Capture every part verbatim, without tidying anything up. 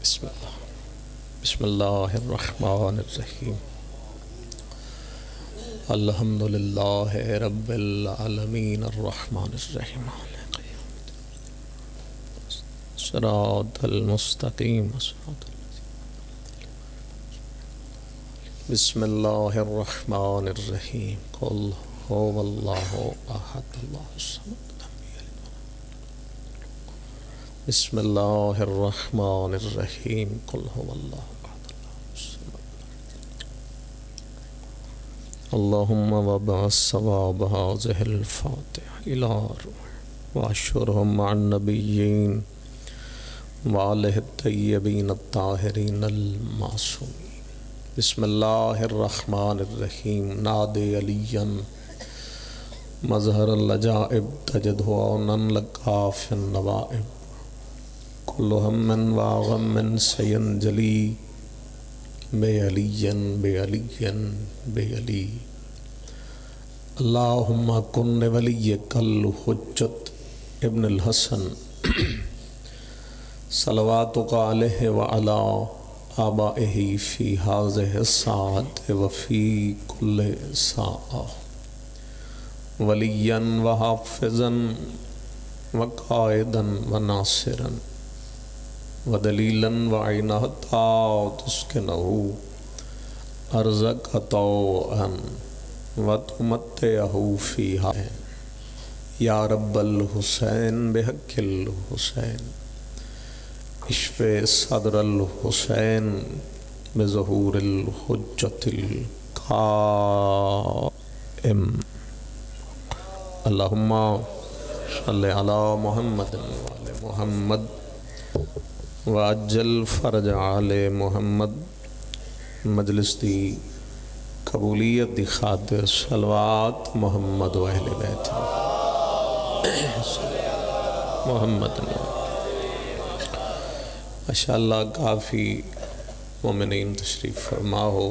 بسم اللہ، بسم اللہ الرحمن الرحیم۔ الحمد للہ رب العالمین، الرحمن الرحیم، صراط المستقیم، صراط الذین، بسم اللہ الرحمن الرحیم۔ قل هو اللہ احد، اللہ الصمد، لم یلد ولم یولد۔ بسم اللہ الرحمن الرحیم۔ قل هو اللہ احد، اللہ الصمد۔ اللهم وابعث ثواب هذه الفاتحة إلى روحه وأحشره مع النبيين وآله الطيبين الطاهرين المعصومين۔ بسم اللہ الرحمن الرحیم۔ نادِ علیاً مظہر العجائب تجدہ عوناً لکا فی النوائب۔ کل ہم و غم سینجلی بعلی، بعلی، بعلی۔ اللہم کن لولیک الحجۃ ابن الحسن صلواتک علیہ وعلی آبائہ فی ہذہ الساعۃ وفی کل ساعۃ، ولیاً وحافظاً وقائداً وناصراً ودلیلاً وعیناً حتی تسکنہ ارضک طوعاً وتمتعہ فیہا۔ یا رب الحسین بحق الحسین، اشف صدر الحسین بظہور الحجۃ القائم۔ اللہم صل علی محمد و آل محمد وعجل فرج آل محمد۔ مجلس دی قبولیت دی خاطر صلوات محمد و اہل بیت محمد۔ ماشاءاللہ، کافی مومنین تشریف فرما ہو۔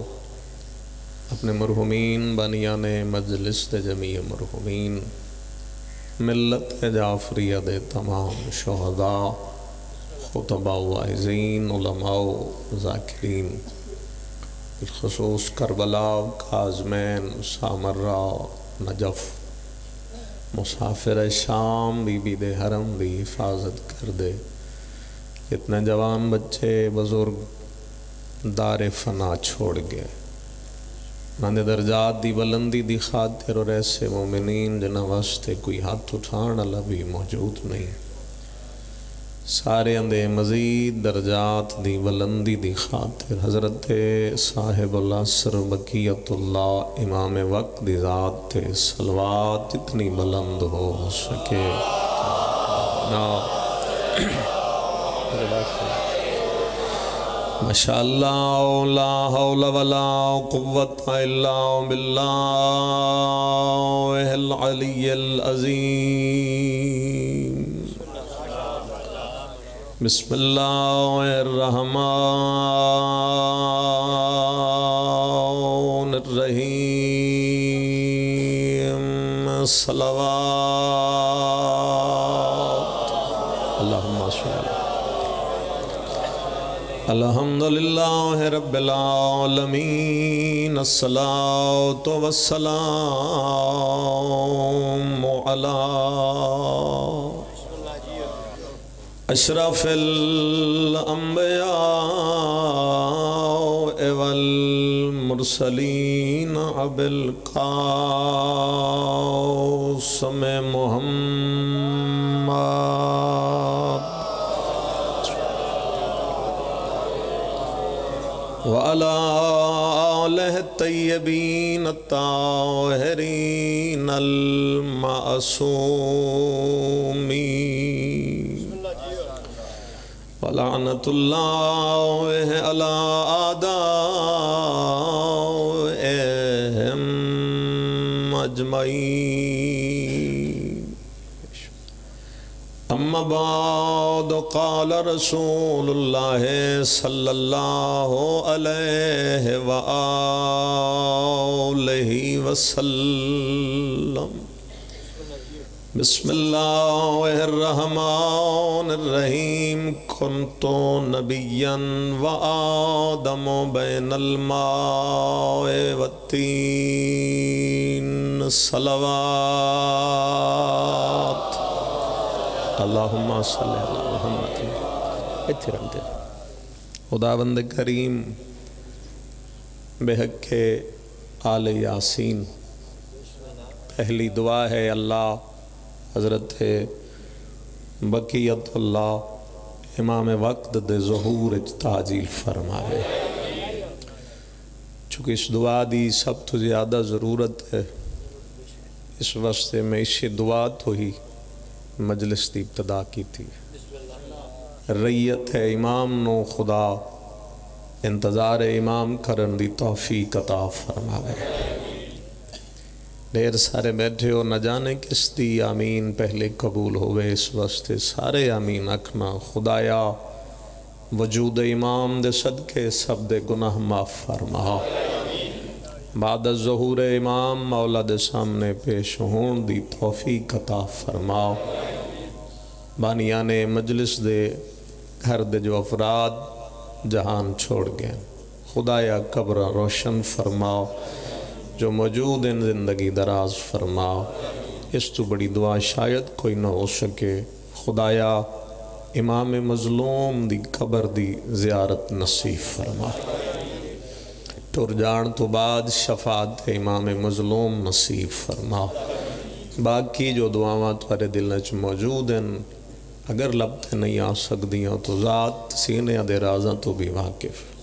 اپنے مرحومین بانیان مجلس دے جمیع مرحومین، ملت جعفریہ دے تمام شہداء، خطباء واعظین، علماء ذاکرین، بالخصوص کربلا، کاظمین، سامرہ، نجف، مسافر شام، بی بی دے حرم دی حفاظت کردے جتنے جوان بچے بزرگ دار فنا چھوڑ گئے، انہاں دے درجات دی بلندی دی خاطر اور ایسے مومنین جنہاں واسطے کوئی ہتھ اٹھان والا بھی موجود نہیں، سارے دے مزید درجات دی بلندی دی خاطر حضرت صاحب العصر بقیت اللہ امام وقت دی ذات تے صلوات اتنی بلند ہو سکے۔ نا۔ ماشاءاللہ، لا حول ولا قوت الا باللہ العلی العظیم۔ بسم اللہ الرحمن الرحیم۔ صلوات۔ اللہم صل۔ الحمد للہ رب العالمین، الصلاۃ والسلام علی اشرف الانبیاء والمرسلین ابی القاسم محمد وعلی آلہ الطیبین الطاہرین المعصومین، ولعنۃ اللہ علی اعدائہم اجمعین۔ اما بعد، قال رسول اللہ صلی اللہ علیہ وآلہ وسلم، بسم اللہ الرحمن الرحیم۔ کنت نبیا و آدم بین الماء والطین۔ صلوات۔ اللہم صلی علی محمد۔ اتھے رکھ دے۔ خداوند کریم، بحق آل یاسین، پہلی دعا ہے، اللہ، حضرت بقیت اللہ امام وقت دے ظہور اچ تعجیل فرماوے، چونکہ اس دعا دی سب تو زیادہ ضرورت ہے۔ اس واسطے میں اسی دعا تو ہی مجلس دی ابتدا کیتی۔ ریت امام نو خدا انتظار امام کرن دی توفیق عطا فرماوے۔ ڈھیر سارے بیٹھے ہو، نہ جانے کس دی آمین پہلے قبول ہوئے، اس واسطے سارے آمین آکھنا۔ خدایا، وجود امام دے صدقے سب دے گناہ معاف فرما۔ بعد از ظہور امام مولا دے سامنے پیش ہون دی توفیق عطا فرما۔ بانیان مجلس دے گھر دے جو افراد جہان چھوڑ گئے، خدایا قبراں روشن فرما، جو موجود ہیں زندگی دراز فرما۔ اس تو بڑی دعا شاید کوئی نہ ہو سکے۔ خدایا، امام مظلوم دی قبر دی زیارت نصیب فرما۔ ٹر جان تو بعد شفاعت امام مظلوم نصیب فرما۔ باقی جو دعاواں تہاڈے دل وچ موجود ہیں، اگر لب تے نہیں آ سکدیاں تو ذات سینیاں دے رازاں تو بھی واقف۔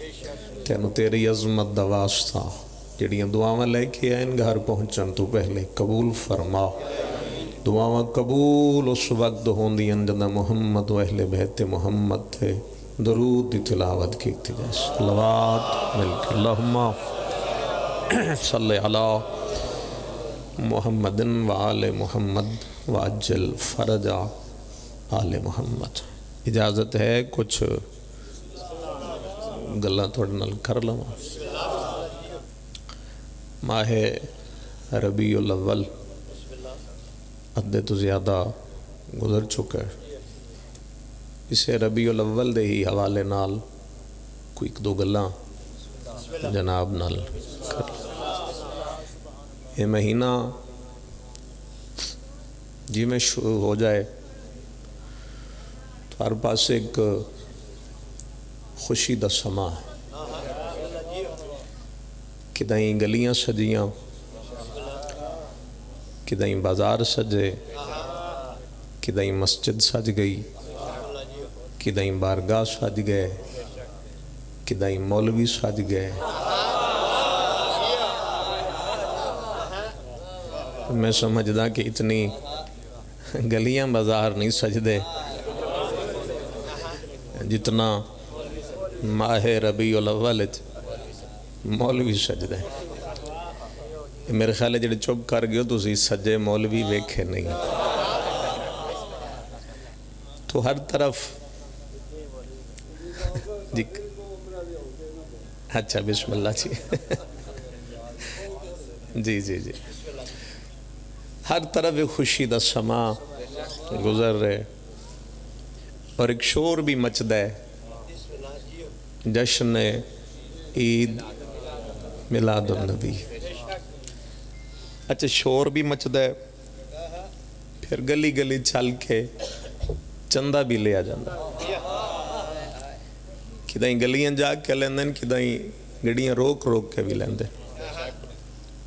تینوں تیری عظمت دا واسطہ، جڑیاں دعاواں لے کے آئن گھر پہنچن تو پہلے قبول فرما۔ دعاواں قبول اس وقت ہوندیاں جدا محمد و اہل بیت محمد تے درود دی تلاوت کیتی جائے۔ صلوات مل کے، اللہم صلی علی محمد و آل محمد وعجل فرج آل محمد۔ اجازت ہے کچھ گلاں تہاڈے نال کر لواں؟ ماہ ربیع الاول ادھے تو زیادہ گزر چکا ہے۔ اسے ربیع الاول دے ہی حوالے نال کوئی ایک دو گلاں جناب نال کر۔ یہ مہینہ جی میں شروع ہو جائے تو ہر پاس ایک خوشی دا سما ہے۔ کدائیں گلیاں سجیاں، کدائیں بازار سجے، کدائیں مسجد سج گئی، کدائیں بارگاہ سج گئے، کدائیں مولوی سج گئے۔ میں سمجھدا کہ اتنی گلیاں بازار نہیں سجدے جتنا ماہ ربیع الاول وچ مولوی سجدے۔ میرے خیال ہے جڑے چپ کر گئے ہو، تسی سجے مولوی ویکھے نہیں۔ تو ہر طرف جی، اچھا، بسم اللہ جی۔ جی، جی، جی۔ ہر طرف ایک خوشی دا سما گزر رہے اور ایک شور بھی مچدا ہے، جشن عید میلاد النبی۔ اچھا، شور بھی مچدا ہے، پھر گلی گلی چل کے چندہ بھی لیا جاندا۔ کدائیں گلیاں جا کے لیندے نے، کدائیں گڈیاں روک روک کے بھی لیندے۔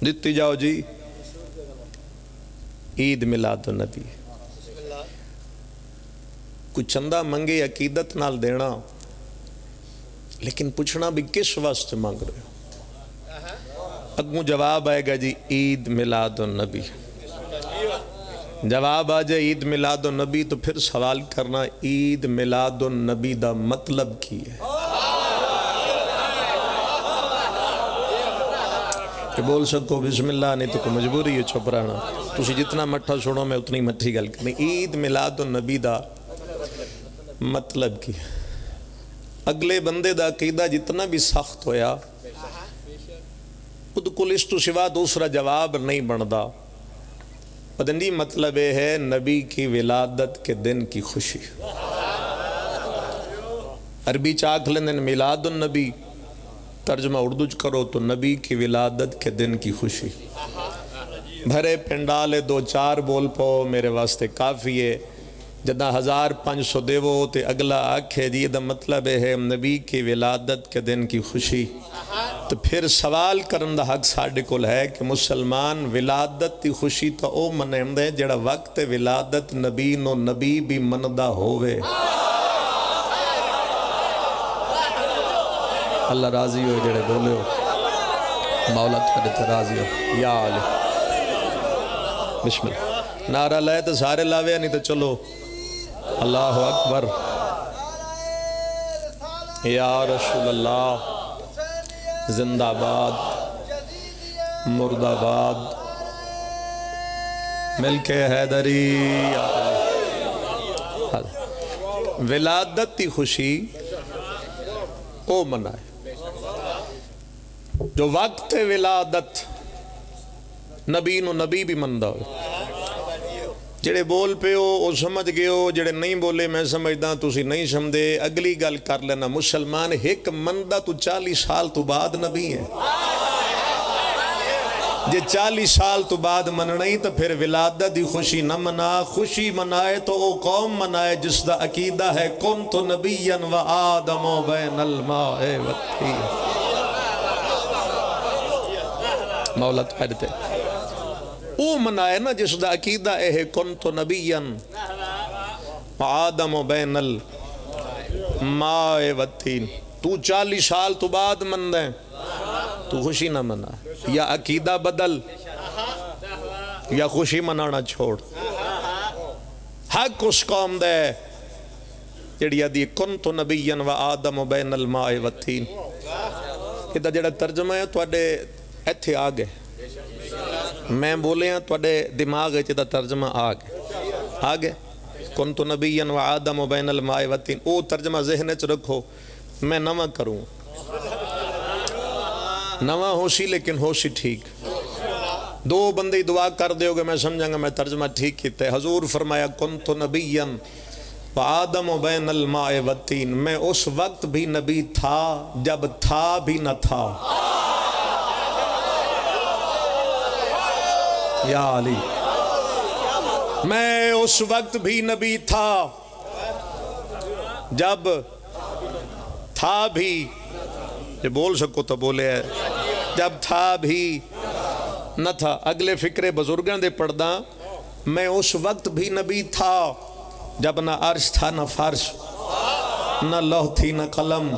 دتی جاؤ جی، عید میلاد النبی۔ کوئی چندہ منگے عقیدت نال دینا، لیکن پوچھنا بھی کس واسطے منگ رہے ہو؟ اگوں جواب آئے گا جی، عید میلاد النبی۔ جواب آ جائے عید میلاد النبی تو پھر سوال کرنا، عید میلاد النبی دا مطلب کی ہے؟ کہ بول سکو بسم اللہ، نہیں تو کوئی مجبوری ہے چپ رہنا۔ تسی جتنا مٹھا سنو، میں اتنی مٹھی گل کرنی۔ عید میلاد النبی دا مطلب کی؟ اگلے بندے دا عقیدہ جتنا بھی سخت ہویا، اود کول اس تو سوا دوسرا جواب نہیں بندا۔ پتہ نہیں، مطلب یہ ہے نبی کی ولادت کے دن کی خوشی۔ عربی چ آکھ لیندے نے میلاد النبی، ترجمہ اردو چ کرو تو نبی کی ولادت کے دن کی خوشی۔ بھرے پنڈال ہے، دو چار بول پو میرے واسطے کافی ہے۔ جداں ہزار پنج سو دیوو تے اگلا آکھے جی، دا مطلب یہ ہے نبی کی ولادت کے دن کی خوشی۔ تو پھر سوال کرن دا حق ساڈے کول ہے کہ مسلمان ولادت دی خوشی تو او منیندے جڑا وقت ولادت نبی نو نبی بھی مندا ہووے۔ اللہ راضی ہو جڑے بولے ہو، مولا تہاڈے تے راضی ہو۔ یا علی، بسم اللہ۔ نعرہ لائے تو سارے لاوے، نہیں تو چلو۔ اللہ اکبر۔ یا رسول اللہ، زندہ باد، مردہ باد، مل کے حیدری۔ ولادت دی خوشی او منائے جو وقت ولادت نبی نو نبی بھی مندا ہوئے۔ جڑے بول پے ہو، او سمجھ گئے ہو، جڑے نہیں بولے، میں سمجھدا تسی نہیں سمجھدے۔ اگلی گل کر لینا، مسلمان ہک مندا تو چالی سال تو بعد نبی ہے۔ جے چالی سال تو بعد مننا ہی تو پھر ولادت دی خوشی نہ منا، خوشی منائے تو او قوم منائے جس دا عقیدہ ہے کنت نبیا و آدم بین الماء والطین۔ مولا تہاڈے تے او منائے نا جس دا عقیدہ اے ہے کنت نبیا و آدم بین الماء والطین۔ تو چالی سال تو بعد مندا ہے، تو خوشی نہ منا، یا عقیدہ بدل یا خوشی منانا چھوڑ۔ حق اس قوم دا ہے جڑی آدھی کنت نبیا و آدم بین الماء والطین۔ ادا جڑا ترجمہ ہے تواڈے ایتھے آ گئے، میں بولیا تواڈے دماغ وچ ادا ترجمہ آ گئے، آ گئے۔ کنت نبیا و آدم بین الماء والطین، او ترجمہ ذہن وچ رکھو۔ میں نواں کروں، نواں ہو سی لیکن ہو سی ٹھیک۔ دو بندے دعا کر دیو گے، میں سمجھاں گا میں ترجمہ ٹھیک کیتا ہے۔ حضور فرمایا، کنت نبیا و آدم بین الماء والطین، میں اس وقت بھی نبی تھا جب تھا بھی نہ تھا۔ یا علی، میں اس وقت بھی نبی تھا جب تھا بھی، جے بول سکو تو بولے ہے، جب تھا بھی نہ تھا۔ اگلے فقرے بزرگاں دے پڑھداں، میں اس وقت بھی نبی تھا جب نہ عرش تھا نہ فرش، نہ لوح تھی نہ قلم،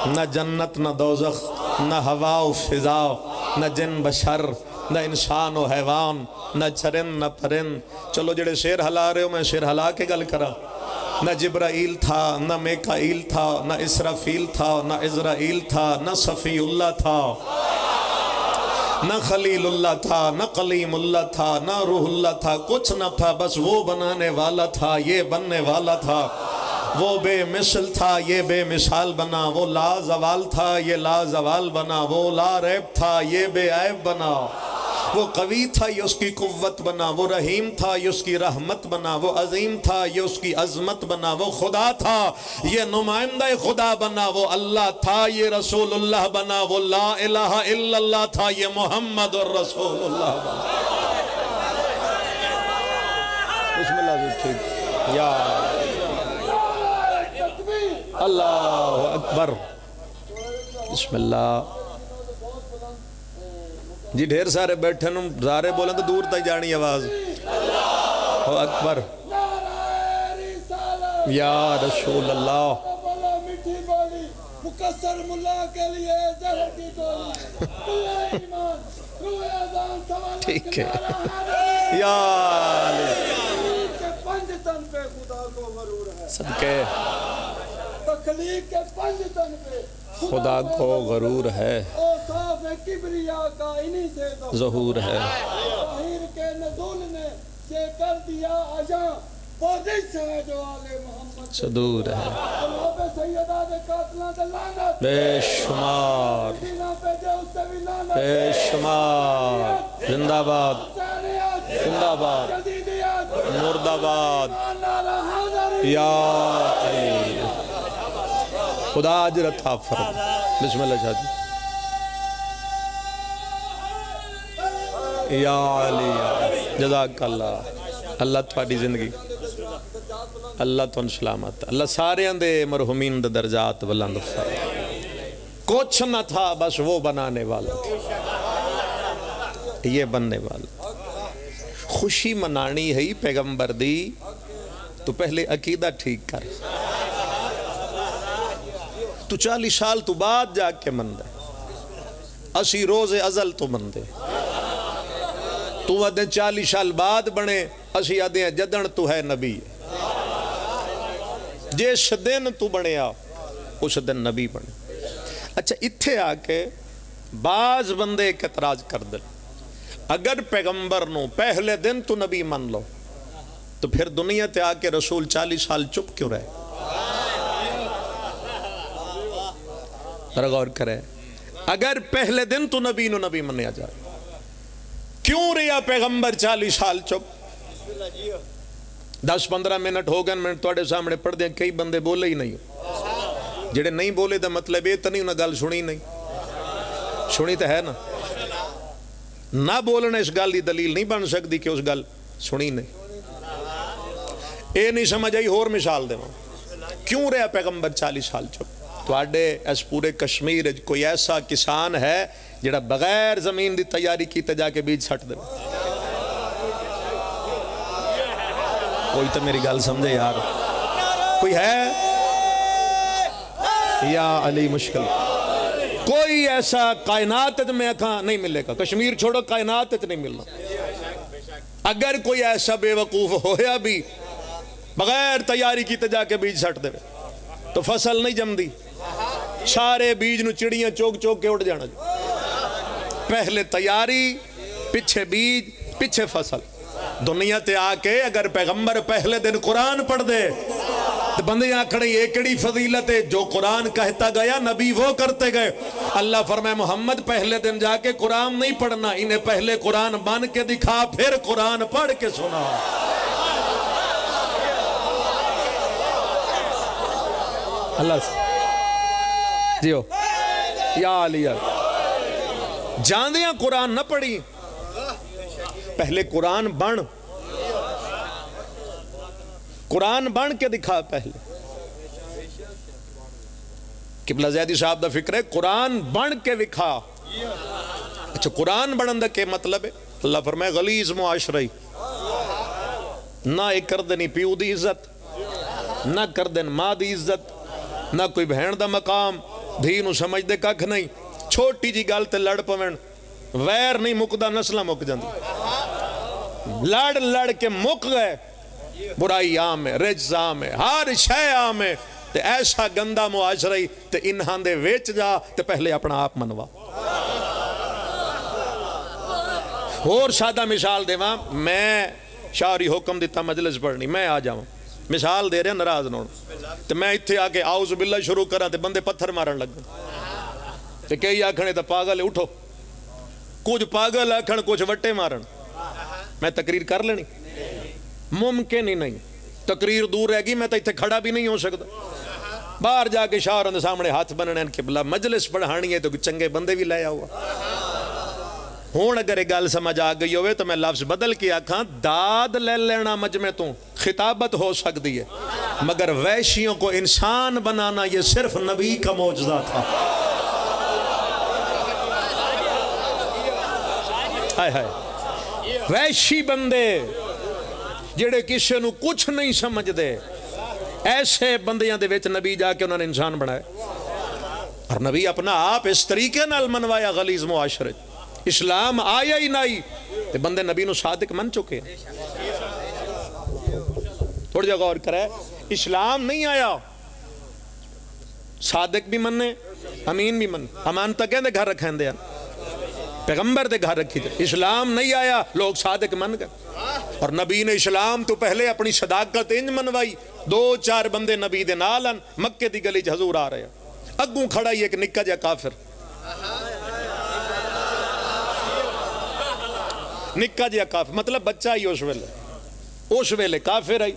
نہ جنت نہ دوزخ، نہ ہوا و فضا، نہ جن بشر، نہ انسان و حیوان، نہ چرند نہ پرند۔ چلو جڑے سر ہلا رہے ہو، میں سر ہلا کے گل کراں۔ نہ جبرائیل تھا، نہ میکائیل تھا، نہ اسرافیل تھا، نہ عزرائیل تھا، نہ صفی اللہ تھا، نہ خلیل اللہ تھا، نہ کلیم اللہ تھا، نہ روح اللہ تھا، کچھ نہ تھا، بس وہ بنانے والا تھا، یہ بننے والا تھا۔ وہ بے مثل تھا، یہ بے مثال بنا، وہ لا زوال تھا، یہ لا زوال بنا، وہ لا ریب تھا، یہ بے عیب بنا۔ وہ قوی تھا، یہ اس کی قوت بنا، وہ رحیم تھا، یہ اس کی رحمت بنا، وہ عظیم تھا، یہ اس کی عظمت بنا، وہ خدا تھا، یہ نمائندہ خدا بنا، وہ اللہ تھا، یہ رسول اللہ بنا، وہ لا الہ الا اللہ تھا، یہ محمد الرسول اللہ بنا۔ بسم اللہ جی، ٹھیک۔ یا اللہ اکبر۔ بسم اللہ۔ جی ڈھیر سارے بیٹھے نو، سارے بولیں تو دور تک جانی آواز۔ اللہ اکبر۔ یا رسول اللہ۔ مقصر ملا کے لیے زہر کی گولی۔ ٹھیک ہے۔ یا علی۔ تخلیق کے پنج تن پہ خدا کو غرور ہے۔ صدقے۔ تخلیق کے پنج تن پہ خدا کو غرور ہے۔ اوصاف کبریا کا انہی سے ظہور ہے۔ ظہور ہے۔ ظاہر کے نزول نے یہ کر دیا عیاں، وہ رجس ہے جو آل محمد سے صدور ہے۔ جناب سیدہ دے قاتلاں تے لعنت۔ بے شمار۔ سینہ پہ جے اس تے بھی لعنت۔ بے شمار۔ زندہ باد۔ حسینیت۔ زندہ باد، مردہ باد۔ یا علی۔ خدا اجر عطا فرما۔ بسم اللہ شاہ جی۔ یا علی، یا علی۔ جزاک اللہ۔ اللہ تہاڈی زندگی، اللہ تہاڈی سلامت، اللہ ساریاں دے مرحومین دے درجات بلند فرمائے۔ کچھ نہ تھا، بس وہ بنانے والا تھا، یہ بننے والا۔ خوشی منانی ہے پیغمبر دی، تو پہلے عقیدہ ٹھیک کر۔ تو چالیس سال تو بعد جا کے مندے، اسی روز ازل تو مندے۔ تو آدھے چالیس سال بعد بنے، اسی آدھے ہیں جدن تو ہے نبی، جس دن تو بنیا، اس دن نبی بنے۔ اچھا، اتھے آ کے بعض بندے ایک اعتراض کر دے، اگر پیغمبر نو پہلے دن تو نبی من لو، تو پھر دنیا تے آ کے رسول چالیس سال چپ کیوں رہے؟ ذرا غور کرے، اگر پہلے دن تو نبی نو نبی منیا جائے، کیوں رہیا پیغمبر چالیس سال چپ؟ دس پندرہ منٹ ہو گئے، میں تہاڈے سامنے پڑھ دیاں، کئی بندے بولے ہی نہیں۔ جڑے نہیں بولے دا مطلب یہ تو نہیں انہاں گل سنی نہیں، سنی تو ہے نا۔ نہ بولنا اس گل دی دلیل نہیں بن سکدی کہ اس گل سنی نہیں۔ اے نہیں سمجھ آئی، ہور مثال دیواں۔ کیوں رہیا پیغمبر چالیس سال چپ؟ تہاڈے اس پورے کشمیر وچ کوئی ایسا کسان ہے جڑا بغیر زمین دی تیاری کیتے جا کے بیج سٹ دے؟ کوئی تو میری گل سمجھے یار، کوئی ہے؟ یا علی مشکل۔ کوئی ایسا کائنات وچ میں آکھاں نہیں ملے گا، کشمیر چھوڑو، کائنات وچ نہیں ملنا۔ اگر کوئی ایسا بے وقوف ہویا بھی بغیر تیاری کیتے جا کے بیج سٹ دے تو فصل نہیں جمدی، سارے بیج نو چڑیاں چوگ چوگ کے اڑ جانا جی۔ پہلے تیاری، پچھے بیج، پچھے فصل۔ دنیا تے آ کے اگر پیغمبر پہلے دن قرآن پڑھ دے تو بندے آکھنے یہ کیڑی فضیلت ہے؟ جو قرآن کہتا گیا نبی وہ کرتے گئے۔ اللہ فرمائے، محمد پہلے دن جا کے قرآن نہیں پڑھنا، انہیں پہلے قرآن بن کے دکھا، پھر قرآن پڑھ کے سنا۔ اللہ سے جیو یا علی، جاندیاں قرآن نہ پڑھی، پہلے قرآن بن، قرآن بن کے دکھا پہلے۔ قبلہ زیدی صاحب دا فکر ہے، قرآن بن کے وکھا۔ اچھا، قرآن بنن دا کیا مطلب ہے؟ اللہ فرمائے، غلیظ معاشرہ ہی۔ نہ ایک کردے نی پیو دی عزت، نہ کردے نی ماں دی عزت، نہ کوئی بہن دا مقام، دھی نو سمجھ دے ککھ نہیں۔ چھوٹی جی گل تے لڑ پون، ویر نہیں مکدا، نسلاں مک جاندی۔ لڑ لڑ کے مک گئے۔ برائی عام ہے، رجس عام ہے، ہر شے عام ہے۔ تے ایسا گندا معاشرہ ہی، تے انہاں دے وچ جا تے پہلے اپنا آپ منوا۔ ہور سادہ مثال دیواں، میں شاہ ہوری حکم دیتا مجلس پڑھنی، میں آ جاواں، مثال دے رہا، ناراض نہ ہونا۔ تے میں اتھے آ کے اعوذ باللہ شروع کراں تے بندے پتھر مارن لگن۔ تے کئی آکھن، "اے تاں پاگل ہے، اٹھو۔" کچھ پاگل آکھن، کچھ وٹے مارن۔ میں تقریر کر لینی؟ ممکن ہی نہیں۔ تقریر دور رہ گئی، میں تاں اتھے کھڑا بھی نہیں ہو سکدا۔ باہر جا کے شاہ ہوراں دے سامنے ہتھ بننے ہن، قبلہ مجلس پڑھانی ہے تو کوئی چنگے بندے بھی لے آؤ۔ ہن اگر یہ گل سمجھ آ گئی ہوئے تو میں لفظ بدل کے آکھاں، داد لے لینا مجمع توں، خطابت ہو سکتی ہے، مگر وحشیوں کو انسان بنانا یہ صرف نبی کا معجزہ تھا۔ ہائے ہائے، وحشی بندے جڑے کسے نو کچھ نہیں سمجھدے، ایسے بندیاں دے وچ نبی جا کے انہاں نے انسان بنائے۔ اور نبی اپنا آپ اس طریقے نال منوایا غلیظ معاشرے۔ اسلام آیا ہی نائی تے بندے نبی نو صادق من چکے۔ تھوڑا جہا غور کرے، اسلام نہیں آیا، صادق بھی منے، امین بھی منے۔ امانتاں کہندے گھر رکھیندے ہیں، پیغمبر دے گھر رکھی دے۔ اسلام نہیں آیا، لوگ صادق من گئے۔ اور نبی نے اسلام تو پہلے اپنی صداقت انج منوائی، دو چار بندے نبی دے نال ہن، مکے دی گلی چ حضور آ رہے ہیں، اگوں کھڑا ہی ایک نکا جہا کافر۔ نکا جہا کافر، مطلب بچہ ہی اس ویلے، اس ویلے کافر آئی۔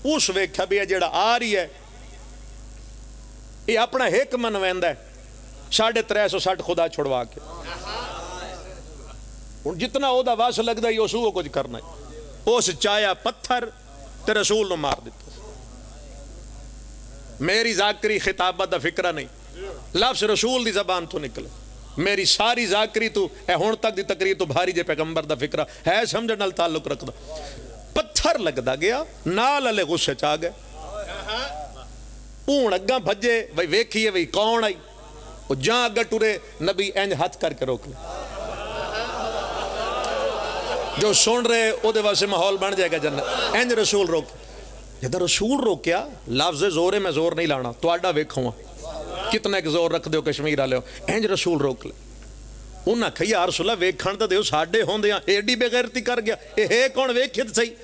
اس ویکھیا بھی یہ جڑا آ رہی ہے، یہ اپنا ہک منویندا ہے، ساڑھے ترے سو سٹھ خدا چھڑوا کے۔ ہن جتنا او دا وس لگدا ہی، اس او کچھ کرنا ہے۔ اس چایا پتھر تے رسول نو مار دتا۔ میری ذاکری خطابت دا فقرہ نہیں، لفظ رسول دی زبان تو نکلے۔ میری ساری ذاکری تو، اے ہن تک دی تقریر تو بھاری جے پیغمبر دا فقرہ ہے، سمجھن نال تعلق رکھدا۔ پتھر لگدا گیا، نال والے غصے چ آ گئے۔ ہن اگاں بھجے، وئی ویکھیے وئی کون آئی۔ او جاں اگے ٹرے، نبی انج ہتھ کر کے روک لے۔ جو سن رہے، او دے واسطے ماحول بن جائے گا جنت۔ انج رسول روک۔ جدوں رسول روکیا، لفظ زور ہے، میں زور نہیں لانا، تہاڈا ویکھوں ہاں۔ کتنا ایک زور رکھ دیو کشمیر والے ہو۔ انج رسول روک لے۔ انہاں آکھیا، یا رسول اللہ، ویکھن تے دیو، ساڈے ہوندے ہاں ایڈی بے غیرتی کر گیا۔ اے ہے کون؟ ویکھے تے صحیح۔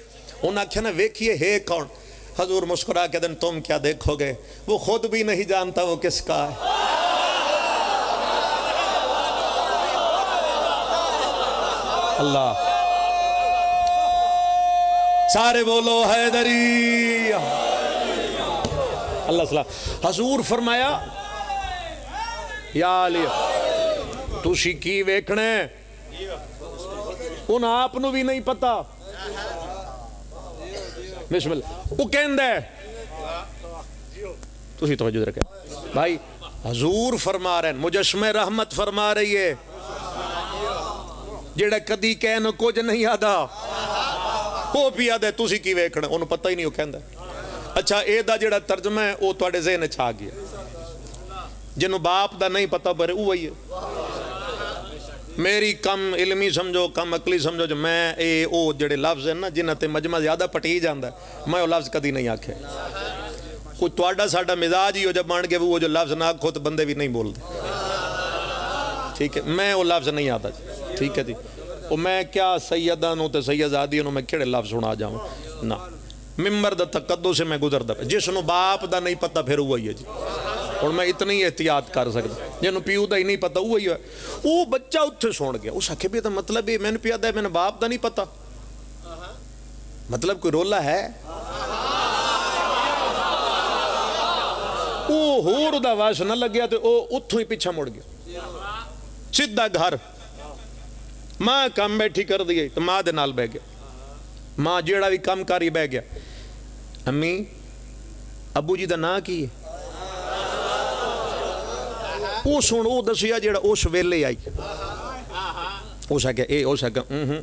انہاں آکھیا نا، ویکھیے ہے کون؟ حضور مسکرا کے دن، تم کیا دیکھو گے، وہ خود بھی نہیں جانتا وہ کس کا ہے۔ اللہ، سارے بولو حیدری۔ اللہ سلام۔ حضور فرمایا، یا علی، تسی کی ویکھنے؟ انہاں آپ نو بھی نہیں پتا۔ بسم اللہ۔ وہ کہندا ہے، تسی توجہ رکھے بھائی، حضور فرما رہے ہیں، مجسمہ رحمت فرما رہی ہے، جڑا کدی کہے نو کچھ نہیں آدا، وہ پیا دے، تسی کی ویکھنا، انہوں پتہ ہی نہیں، وہ کہندا ہے۔ اچھا، اے دا جڑا ترجمہ ہے، وہ تواڈے ذہن اچ آ گیا۔ جنوں باپ دا نہیں پتہ، پر اوہی ہے۔ میری کم علمی سمجھو، کم عقلی سمجھو، جو میں اے او جڑے لفظ ہیں نا، جنہاں تے مجمع زیادہ پٹی جاندا ہے، میں او لفظ کدی نہیں آکھے۔ کوئی تہاڈا ساڈا مزاج ہی ہو جا بن گیا، وہ جو لفظ نہ آکھو تو بندے بھی نہیں بولدے۔ ٹھیک ہے، میں او لفظ نہیں آتا جی۔ ٹھیک ہے جی، او میں کیا سیداں نوں تے سیدزادیاں نوں میں کہڑے لفظ سنا جاواں؟ نہ۔ ممبر دا تقدس ہے، میں گزردا پیا۔ جس نوں باپ دا نہیں پتہ، پھر اوہی ہے جی۔ ہن میں اتنی احتیاط کر سکدا، جنوں پیو دا ہی نہیں پتہ، اوہی ہے۔ او بچہ اتھے سن گیا، اس آکھے، بھی دا مطلب یہ، میں نے پیا دا، میں نے باپ دا نہیں پتہ، مطلب کوئی رولا ہے؟ او ہور دا وس نہ لگیا تے او اتھوں ہی پیچھے مڑ گیا، سیدھا گھر۔ ماں کم بیٹھی کر دی ہے، تو ماں دے نال بہ گیا۔ ماں جیڑا بھی کم کر ہی بہ گیا، امی، ابو جی دا ناں کی ہے؟ او سن، او دسیا جیڑا اس ویلے آئی۔ اس آکھیا، اے، اس آکھیا، اہم۔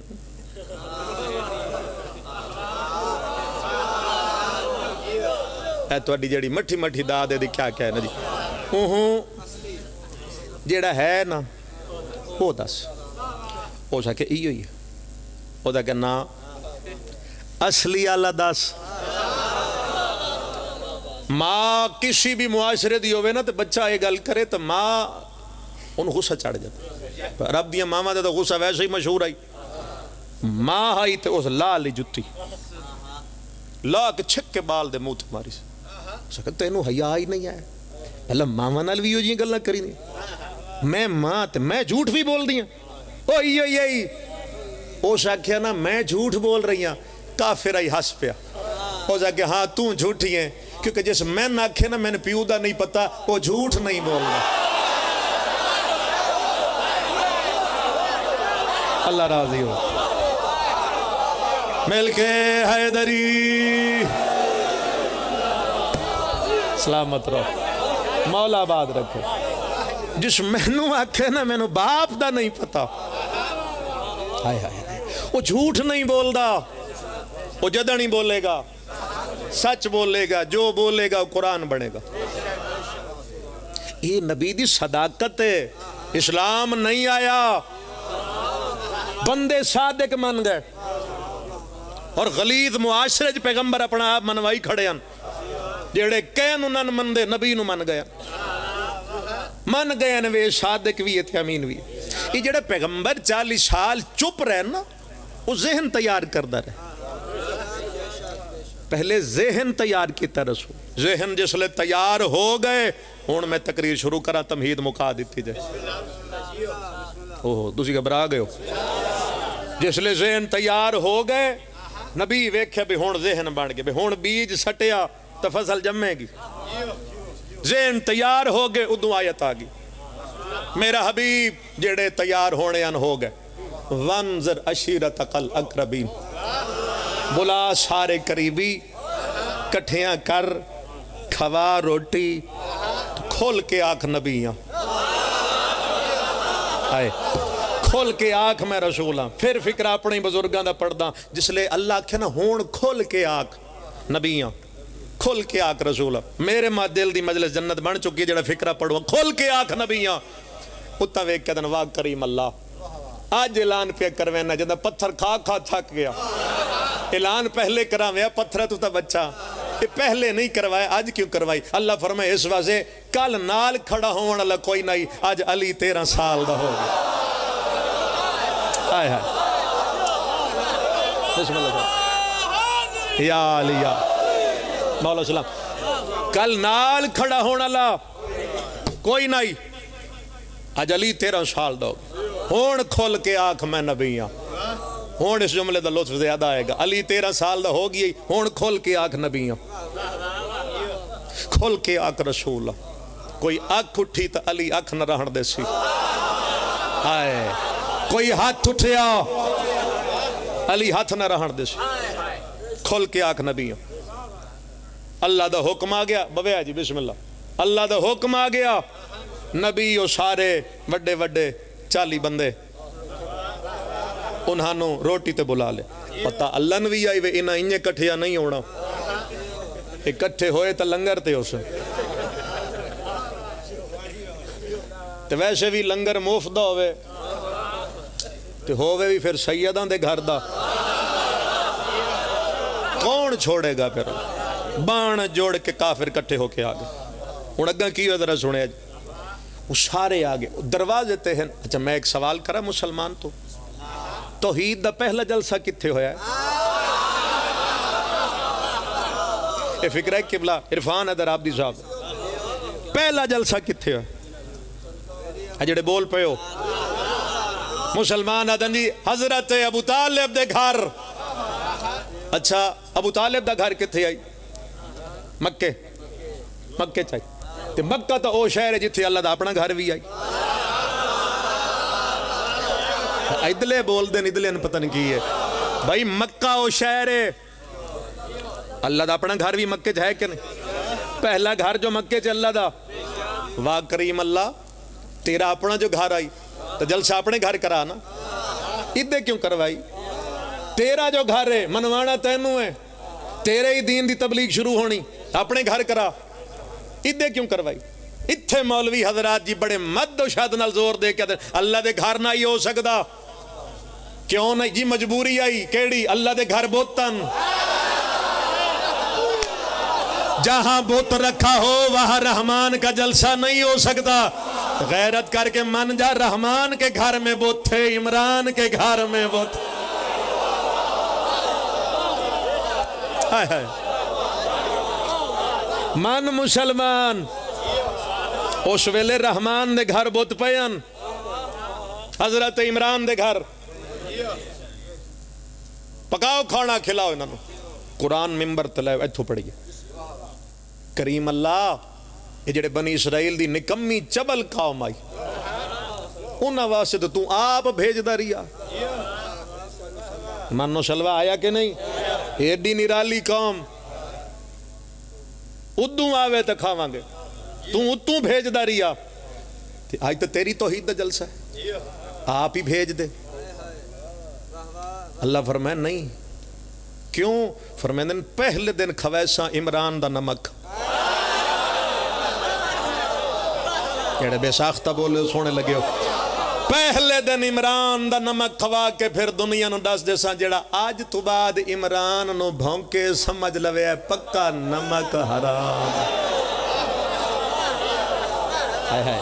اے تہاڈی جیڑی مٹھی مٹھی داد ہے، دی کیا کہنا جی؟ اہم۔ جیڑا ہے نا، او دس۔ اس آکھیا، ایہو ہی ہے۔ او دا کہنا، اصلی آلا دس۔ ماں کسی بھی معاشرے دی ہووے نا، تے بچہ یہ گل کرے، تے ماں ان غصہ چڑھ جاتا۔ رب دیاں ماواں دا تو غصہ ویسے ہی مشہور آئی۔ ماں آئی تے اس لا لی جتی، لا کے چھک کے بال دے منہ تے ماری۔ اس آکھیا، تینوں حیا ہی نہیں آیا؟ پہلے ماواں نال بھی او جیاں گلاں کری دی۔ میں ماں تے میں جھوٹ بھی بول دی ہاں۔ او ای، او ای۔ اس آکھیا نا، میں جھوٹ بول رہی ہاں۔ کافر آئی ہس پیا۔ اس آکھیا، ہاں، توں جھوٹی ہے، کیونکہ جس میں نہ آکھے نا، میں نے پیو دا نہیں پتا، وہ جھوٹ نہیں بولنا۔ اللہ راضی ہو۔ مل کے حیدری۔ سلامت رہو، مولا آباد رکھے۔ جس مینوں آکھے نا، مینوں باپ دا نہیں پتا، ہائے ہائے ہائے، وہ جھوٹ نہیں بولدا، وہ جدہ نہیں بولے گا، سچ بولے گا، جو بولے گا وہ قرآن بنے گا۔ یہ نبی دی صداقت ہے۔ اسلام نہیں آیا، بندے صادق من گئے، اور غلیظ معاشرے چ پیغمبر اپنا آپ منوائی کھڑے ہیں۔ جیڑے کہن انہاں نوں مندے، نبی نوں من گئے، من گئے نے، وے صادق بھی ہے تے امین بھی ہے۔ یہ جڑا پیغمبر چالیس سال چپ رہے نا، وہ ذہن تیار کردا رہے۔ پہلے ذہن تیار کیتا رسول، ذہن جس لے تیار ہو گئے، ہن میں تقریر شروع کراں، تمہید مکا دتی جائے۔ اوہ، تسی گھبرا گئے ہو۔ جس لے ذہن تیار ہو گئے، نبی ویکھے بھی ہن ذہن بن گئے، بھی ہن بیج سٹیا تو فصل جمے گی۔ ذہن تیار ہو گئے، ادوں آیت آ گئی، میرا حبیب جڑے تیار ہونے ان ہو گئے۔ وانذر عشیرتک الاقربین، بلا سارے قریبی، کٹھیاں کر، کھوا روٹی، کھل کے آکھ نبی ہاں۔ ہائے، کھل کے آکھ میں رسول ہاں۔ پھر فقرہ اپنے بزرگاں دا پڑھدا، جس لے اللہ آکھے نا، ہن کھل کے آکھ نبی ہاں۔ کھل کے آکھ رسول ہاں۔ میرے ماں دل دی مجلس جنت بن چکی ہے، جڑا فقرہ پڑھو، کھل کے آکھ نبی ہاں۔ اتاں ویکھ کے آدھن، واہ کریم اللہ، اج اعلان پیا کروینا، جدا پتھر کھا کھا تھک گیا۔ اعلان پہلے کراویا، پتھر تو تا بچا، یہ پہلے نہیں کروایا، اج کیوں کروائی؟ اللہ فرمائے، اس واسطے کل نال کھڑا ہون والا کوئی نہیں، اج علی تیرہ سال دا ہو گیا۔ ہائے ہائے۔ بسم اللہ۔ یا علی یا مولا سلام۔ کل نال کھڑا ہون والا کوئی نہیں۔ اج علی تیرہ سال دا ہو گیا۔ ہن کھل کے آکھ میں نبی ہاں۔ ہن اس جملے دا لطف زیادہ آئے گا۔ علی تیرہ سال دا ہو گیا، ہن کھل کے آکھ نبی ہاں۔ کھل کے آکھ رسول ہاں۔ کوئی اکھ اٹھی تے علی اکھ نہ رہن دے سی۔ ہائے۔ کوئی ہاتھ اٹھیا، علی ہاتھ نہ رہن دے سی۔ کھل کے آکھ نبی ہاں۔ اللہ دا حکم آ گیا، بویا جی، بسم اللہ۔ اللہ دا حکم آ گیا، نبی او سارے وڈے وڈے چالی بندے، انہاں نو روٹی تے بلا لے۔ پتہ اللہ نو وی آئی وے، انہاں انجے کٹھیا نہیں ہونا۔ اکٹھے ہوئے تاں لنگر تے ہوسن۔ تے ویسے وی لنگر مفت دا ہووے، تے ہووے وی پھر سیداں دے گھر دا، کون چھوڑے گا پھر؟ بان جوڑ کے کافر کٹھے ہو کے آ گئے۔ ہن اگاں کی ہویا ذرا سنیا جی۔ وہ سارے آ گئے، دروازے تے ہیں۔ اچھا، میں ایک سوال کراں مسلمان تو، توحید دا پہلا جلسہ کتھے ہویا ہے؟ اے فقرہ قبلہ عرفان حیدر آبدی صاحب، پہلا جلسہ کتھے ہویا؟ اے جڑے بول پئے ہو، مسلمان آدھن جی، حضرت ابو طالب دے گھر۔ اچھا، ابو طالب دا گھر کتھے آئی؟ مکے۔ مکے چ آئی۔ تے مکہ تاں او شہر ہے جتھے اللہ دا اپنا گھر وی آئی۔ ادلے بول دین، ادلے نوں پتہ نہیں کی ہے۔ بھائی، مکہ او شہر ہے، اللہ دا اپنا گھر وی مکے چ ہے کہ نہیں؟ پہلا گھر جو مکے چ اللہ دا۔ واہ کریم اللہ، تیرا اپنا جو گھر آئی، تو جلسہ اپنے گھر کرا نا۔ ادے کیوں کروائی؟ تیرا جو گھر ہے، منوانا تینوں ہے۔ تیرے ہی دین دی تبلیغ شروع ہونی، اپنے گھر کرا۔ ادے کیوں کروائی؟ اتھے مولوی حضرات جی بڑے مد و شد نال زور دے کے آدھے، اللہ دے گھر نہ ہی ہو سکدا۔ کیوں نہیں جی؟ مجبوری آئی۔ کیڑی؟ اللہ دے گھر بت ہن۔ جہاں بت رکھا ہو، وہاں رحمان کا جلسہ نہیں ہو سکتا۔ غیرت کر کے من جا، رحمان کے گھر میں بت تھے، عمران کے گھر میں بت۔ ہائے ہائے۔ من مسلمان، اس ویلے رحمان دے گھر بت پئے ہن۔ حضرت عمران دے گھر پکاؤ کھانا، کھلاؤ انہاں نوں۔ قرآن ممبر تے لے اتھوں پڑھیے۔ کریم اللہ، اے جڑے بنی اسرائیل دی نکمی چبل قوم آئی، انہاں واسطے تو توں آپ بھیجدا رہیا۔ منو شلوا آیا کہ نہیں؟ ایڈی نرالی قوم۔ ادوں آوے تے کھاواں گے۔ توں اتوں بھیجدا رہیا۔ تے اج تے تیری توحید دا جلسہ ہے۔ آپ ہی بھیج دے۔ اللہ فرمائے نہیں۔ کیوں؟ فرمیندن پہلے دن کھویساں عمران دا نمک۔ جڑے بے ساختہ بولے ہو، سونے لگے ہو۔ پہلے دن عمران دا نمک کھوا کے پھر دنیا نو دس دیساں، جڑا اج تو بعد عمران نو بھونکے، سمجھ لوے ہے پکا نمک حرام۔ ہائے ہائے۔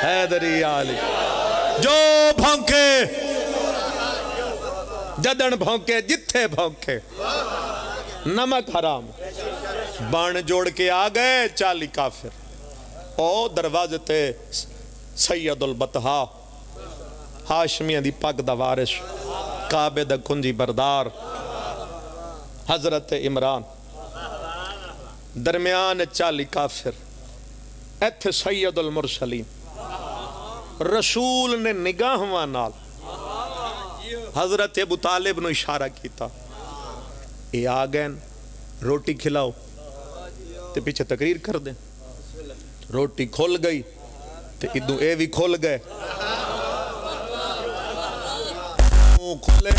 حیدری علی۔ جو بھونکے، جدن بھونکے، جتھے بھونکے، نمک حرام۔ بن جوڑ کے آ گئے چالی کافر۔ او دروازے تے سید البطحا، ہاشمیاں دی پگ دا وارث، کعبے دا کنجی بردار، حضرت عمران، درمیان چالی کافر، ایتھے سید المرسلین۔ رسول نے نگاہواں نال حضرت ابو طالب نو اشارہ کیتا، اے آ گئے، روٹی کھلاؤ۔ تے پیچھے تقریر کر دیں۔ روٹی کھل گئی تے ادوں اے وی کھل گئے۔ منہ کھلے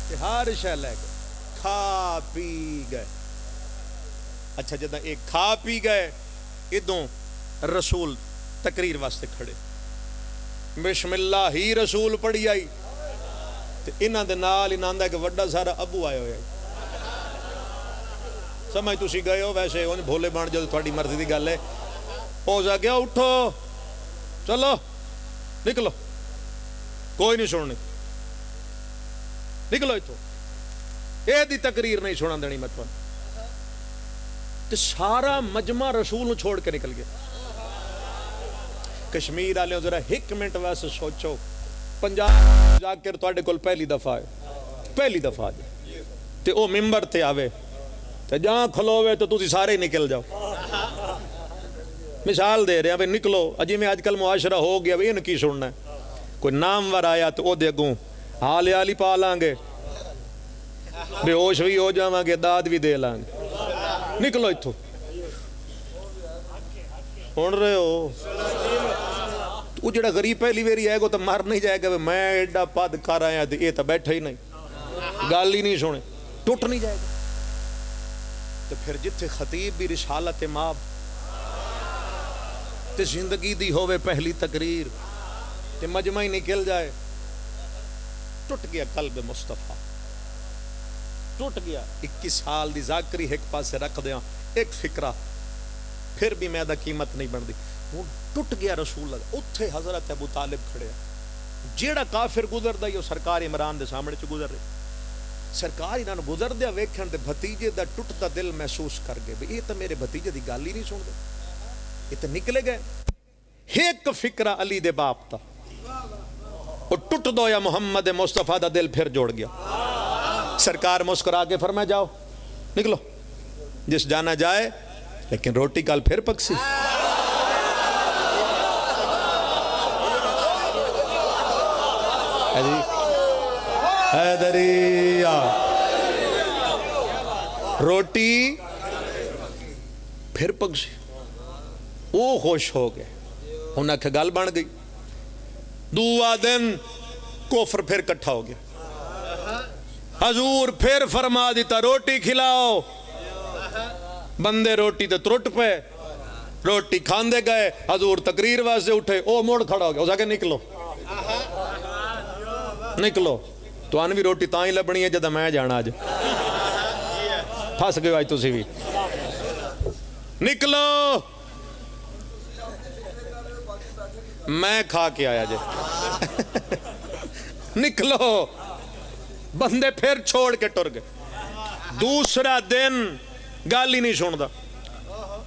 تے ہر شے لے گئے، کھا پی گئے۔ اچھا، جداں اے کھا پی گئے، ادوں رسول تقریر واسطے کھڑے۔ بسم اللہ ہی رسول پڑھی آئی۔ تے انہاں دے نال انہاں دا ایک وڈا سارا ابو آیا ہویا ہے۔ سمجھ تسی گئے ہو، ویسے انج بھولے بن جاؤ، تہاڈی مرضی دی گل ہے۔ او اس آکھیا، اٹھو، چلو، نکلو، کوئی نہیں سننی، نکلو اتھوں، اے دی تقریر نہیں سنن دینی میں تہانوں۔ تے سارا مجمع رسول نو چھوڑ کے نکل گیا۔ کشمیر آلیو، ذرا ہک منٹ واسطے سوچو، پنجاب ذاکر تہاڈے کول پہلی دفعہ ہے، پہلی دفعہ جے، تے او ممبر تے آوے تے جاں کھلووے تے تسی سارے ہی نکل جاؤ۔ مثال دے رہے ہیں بھئی، نکلو، جویں اج کل معاشرہ ہو گیا، بھئی انہوں کی سننا ہے؟ کوئی نامور آیا تے او دے اگوں حال حال ہی پا لانگے، بے ہوش وی ہو جاواں گے، داد وی دے لانگے۔ نکلو اتھوں۔ سن رہے ہو؟ او جڑا غریب پہلی واری آئے گا، تو مر نہیں جائے گا، میں ایڈا پد کر آیا تے اے تو بیٹھا ہی نہیں، گل ہی نہیں سنے، ٹوٹ نہیں جائے گا۔ تو پھر جتھے خطیب بھی رسالت ماب تے زندگی دی ہووے پہلی تقریر، تے مجمع ہی نکل جائے، ٹوٹ گیا قلب مصطفیٰ، ٹوٹ گیا۔ اکیس سال دی ذاکری ہک پاسے رکھ دیاں، ایک فقرہ، پھر بھی میں دا قیمت نہیں بندی۔ ہن ٹوٹ گیا رسول اللہ۔ اتھے حضرت ابو طالب کھڑے ہیں، جیڑا کافر گزردا ہی، او سرکار عمران دے سامنے چ گزر رہے۔ سرکار انہاں نوں گزردیا ویکھن تے بھتیجے دا ٹٹدا دل محسوس کر گئے، بھئی اے تاں میرے بھتیجے دی گل ہی نہیں سنڑدے، اے تاں نکلے گئے۔ ہک فقرہ علی دے باپ دا، او ٹٹدا ہویا محمد مصطفیٰ دا دل پھر جڑ گیا۔ سرکار مسکرا کے فرمایا، جاؤ، نکلو، جس جانا جائے، لیکن روٹی کل پھر پکسی۔ ہے جی؟ حیدری آ۔ روٹی پھر پکسی۔ او خوش ہو گئے۔ انہاں آکھیا، گل بن گئی۔ دووا دن کفر پھر کٹھا ہو گیا۔ حضور پھر فرما دیتا، روٹی کھلاؤ۔ بندے روٹی تے ترٹ پئے۔ روٹی کھاندے گئے، حضور تقریر واسطے اٹھے، او مڑ کھڑا ہو گیا۔ اس آکھیا، نکلو، نکلو، تہانوں وی روٹی تاں ہی لبنی ہے جدوں میں جانا اج۔ پھس گئے اج تسی وی۔ نکلو۔ میں کھا کے آیا جے۔ نکلو۔ بندے پھر چھوڑ کے ٹر گئے۔ دوسرا دن گل ہی نہیں سندا۔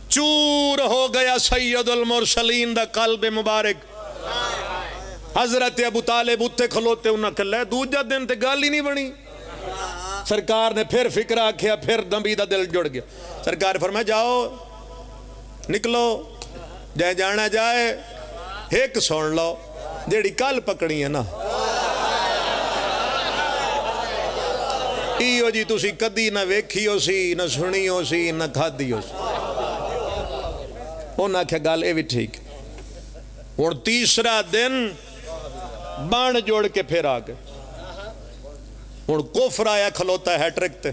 چور ہو گیا سید المرسلین دا قلب مبارک۔ حضرت ابو طالب اتھے کھلوتے، انہاں آکھیا، لے، دوجا دن تے گل ہی نہیں بنی۔ سرکار نے پھر فقرہ آکھیا، پھر نبی دا دل جڑ گیا۔ سرکار فرمایا، جاؤ، نکلو، جے جانا جائے۔ ہک سن لو، جیڑی کل پکنی ہے نا، ایہو جی تسی کدی نہ ویکھی ہو سی، نہ سنی ہو سی، نہ کھادی ہو سی۔ انہاں آکھیا، گل اے وی ٹھیک۔ ہن تیسرا دن بن جڑ کے پھر آ گئے۔ ہن کفر آیا کھلوتا ہے ہیٹرک تے۔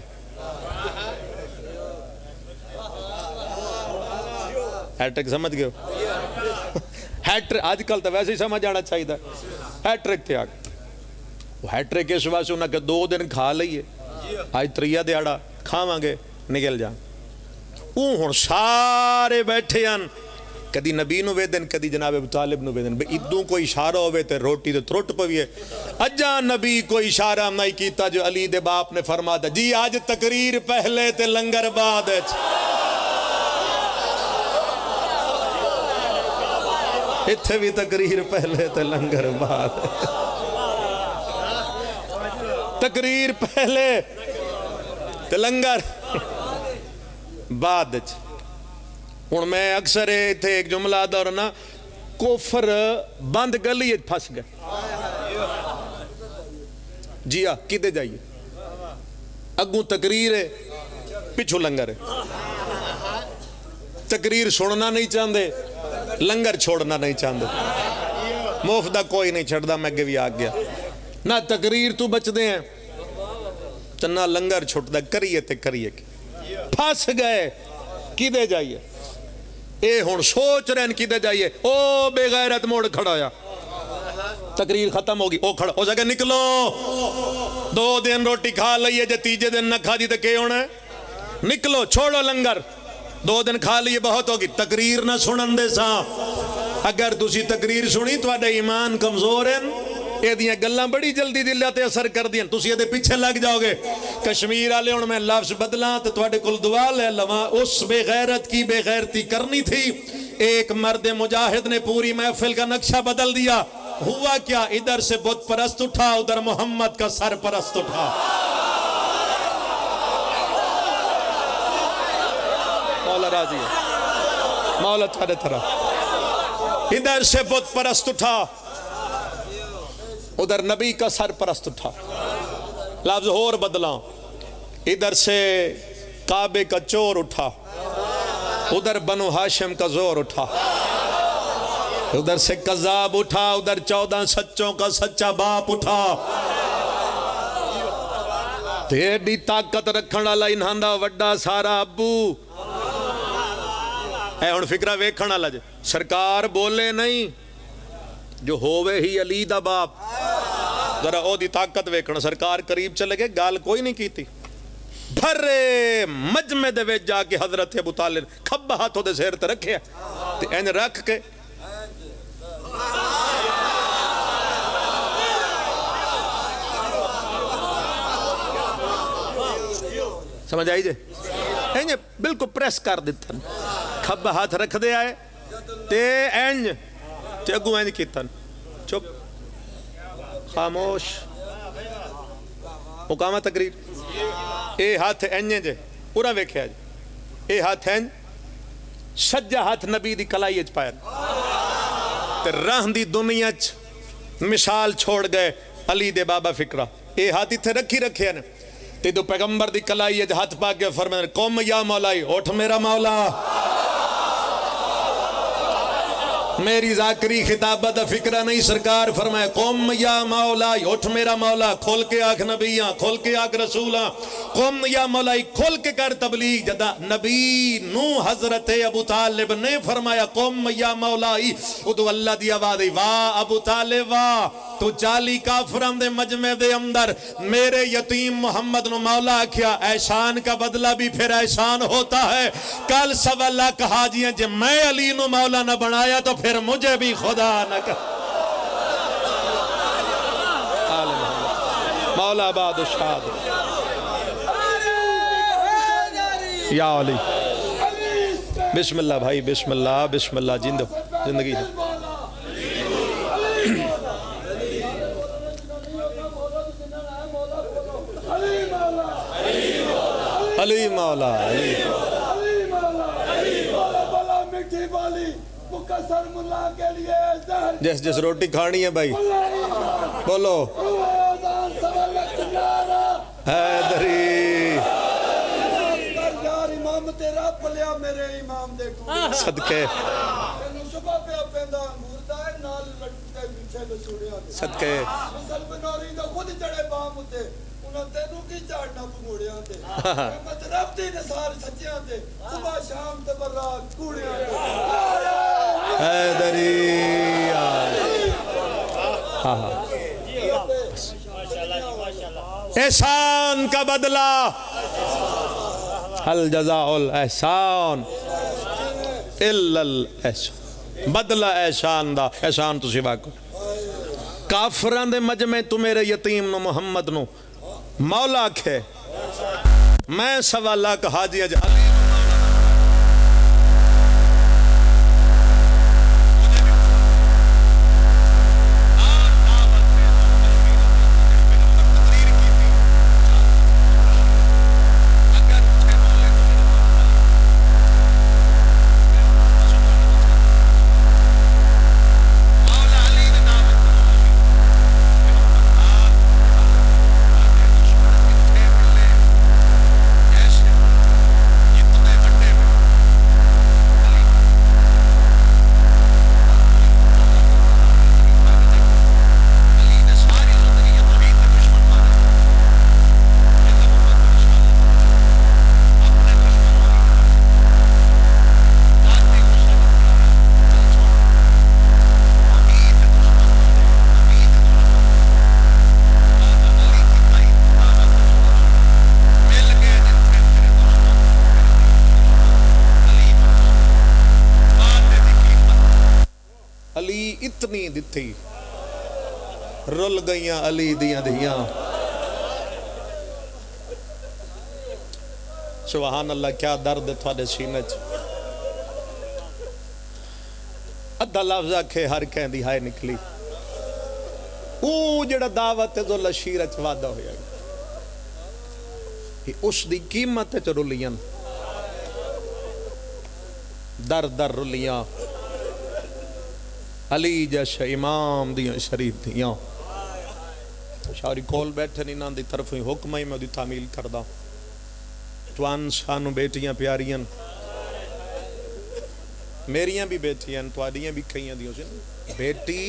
ہیٹرک سمجھ گئے ہو؟ ہیٹر-، اج کل تو ویسے ہی سمجھ آنا چاہیے۔ ہیٹرک تے آ گئے۔ وہ ہیٹرک اس واسطے انہاں کے دو دن کھا لئیے، اج تریا دیہاڑا کھاواں گے، نکل جاں۔ اوں ہن سارے بیٹھے ہن، کدی نبی نو ویدن، کدی جناب ابو طالب نو ویدن۔ بے ادوں کوئی اشارہ ہووے تے روٹی تے ترٹ پویے۔ اجاں نبی کوئی اشارہ نہیں کیتا جو علی دے باپ نے فرماتا، جی اج تقریر پہلے تے لنگر بعد اچ۔ اتھے بھی تقریر پہلے تے لنگر بعد۔ تقریر پہلے تے لنگر بعد اچ۔ ہن میں اکثر اتھے ایک جملہ آدھا رہنا، کفر بند گلی اچ پھس گئے۔ جی آ، کدے جائیے؟ اگوں تقریر ہے، پچھوں لنگر ہے۔ تقریر سننا نہیں چاہندے، لنگر چھوڑنا نہیں چاہندے۔ مفت دا کوئی نہیں چھڈدا، میں اگے بھی آ گیا۔ نہ تقریر تو بچدے ہیں، تے نہ لنگر چھٹدا، کریے تے کریے کی؟ پھس گئے، کدے جائیے؟ اے ہن سوچ رہے ہیں کدے جائیے۔ او بے غیرت مڑ کھڑا ہویا، تقریر ختم ہو گئی، او کھڑا، اس آکھیا، نکلو، دو دن روٹی کھا لئیے، جے تیجے دن نہ کھادی تے کے ہونا ہے؟ نکلو، چھوڑو لنگر، دو دن کھا لیے، بہت ہوگی۔ تقریر نہ سنن دے ساں۔ اگر تسی تقریر سنی، تہاڈے ایمان کمزور ہیں۔ اے دیاں گلاں بڑی جلدی دلاں تے اثر کر دیاں، تسی اے دے پیچھے لگ جاؤ گے۔ کشمیر والے، ہن میں لفظ بدلاں تے تہاڈے کول دعا لے لواں، اس بے غیرت کی بے غیرتی کرنی تھی۔ ایک مرد مجاہد نے پوری محفل کا نقشہ بدل دیا۔ ہوا کیا؟ ادھر سے بت پرست اٹھا، ادھر محمد کا سر پرست اٹھا۔ مولا راضی ہے، مولا تھارے طرح۔ ادھر سے بت پرست اٹھا، ادھر نبی کا سر پرست اٹھا۔ لفظ ہور بدلاں، ادھر سے کعبے کا چور اٹھا، ادھر بنو ہاشم کا زور اٹھا، ادھر سے کذاب اٹھا، ادھر چودہ سچوں کا سچا باپ اٹھا۔ تے ایڈی طاقت رکھن والا انہاں دا وڈا سارا ابو۔ اے ہن فقرہ ویکھن والا جے، سرکار بولے نہیں، جو ہووے ہی علی دا باپ۔ ذرا او دی طاقت ویکھنا، سرکار قریب چلے گئے، گل کوئی نہیں کیتی۔ بھرے مجمع دے وچ جا کے حضرت ابو طالب کھبا ہاتھ اودے سر تے رکھیا تے انج رکھ کے، سمجھ آئی جے؟ انج بالکل پریس کر دتن۔ کھبا ہاتھ رکھ دے آئے، تے انج، تے اگوں انج کیتن۔ چپ۔ خاموش۔ مکاواں تقریر۔ اے ہاتھ انج انج، پورا ویکھیا جی۔ اے ہاتھ انج، سجا ہاتھ نبی دی کلائی اچ پایا۔ تے راہ دی دنیا اچ مثال چھوڑ گئے علی دے بابا فقرہ۔ اے ہاتھ اتھے رکھی رکھے نے۔ تے ادو پیغمبر دی کلائی اچ ہتھ پا کے فرمائے، قم یا مولائی، اٹھ میرا مولا۔ میری ذاکری خطابت دا فقرہ نہیں، سرکار فرمائے، قم یا مولائی، اٹھ میرا مولا، کھل کے آکھ نبیاں، کھل کے آکھ رسولاں، قم یا مولائی، کھل کے کر تبلیغ۔ جدا نبی نو حضرت ابو طالب نے فرمایا، قم یا مولائی، ادو اللہ دی آواز آئی، واہ ابو طالب واہ، تو چالی کافراں دے مجمع دے اندر میرے یتیم محمد نو مولا آکھیا، احسان کا بدلہ بھی پھر احسان ہوتا ہے۔ کل سوا لاکھ حاجیاں جے میں علی نو مولا نہ بنایا تو پھر مجھے بھی خدا نہ کر۔ آل محمد۔ مولا آباد و شاد۔ یا علی۔ بسم اللہ بھائی، بسم اللہ، بسم اللہ، زندہ، زندگی ہے۔ علی مولا، علی۔ جس جس روٹی کھانی ہے بھائی، بولو۔ حیدری۔ یار امام تیرا پلیا میرے امام دے ٹوٹے۔ صدقے۔ تینوں شبہ پیا پیندا انگور دا ہے، نال لٹکدے پیچھے دے سوڑیاں دے۔ صدقے۔ حسن بنوری دا خود چڑھے بام اتے، انہاں تینوں کی چاڑھنا بھنگوڑیاں تے۔ رحمت رب دی نثار سچیاں تے، صبح شام تے برات کوڑیاں تے۔ حیدری۔ ہاں، ہاں۔ احسان کا بدلہ، هل جزاء الاحسان الا الاحسان۔ بدلہ احسان دا، احسان تو سوا کو۔ کافراں دے مجمع تو میرے یتیم نو، محمد نو مولا آکھے، میں سوا لاکھ حاجی اج علی نو مولا۔ اتنی دتی، رل گئیاں علی دیاں دھیاں۔ سبحان اللہ، کیا درد ہے تھوڑے سینے چ۔ ادھا لفظ آکھے، ہر کہیں دی ہائے نکلی۔ او جڑا دعوت ذوالعشیر اچ وعدہ ہویا، اس دی قیمت اچ رلیاں، در در رلیاں۔ علی جیش امام دیاں شریف دیاں۔ شاری کول بیٹھے نے، انہاں دی طرفوں حکم ہے، میں دی تعمیل کردا۔ تہانوں سانوں بیٹیاں پیاریاں، میریاں بھی بیٹیاں، تہاڈیاں بھی کئیاں دیاں سن۔ بیٹی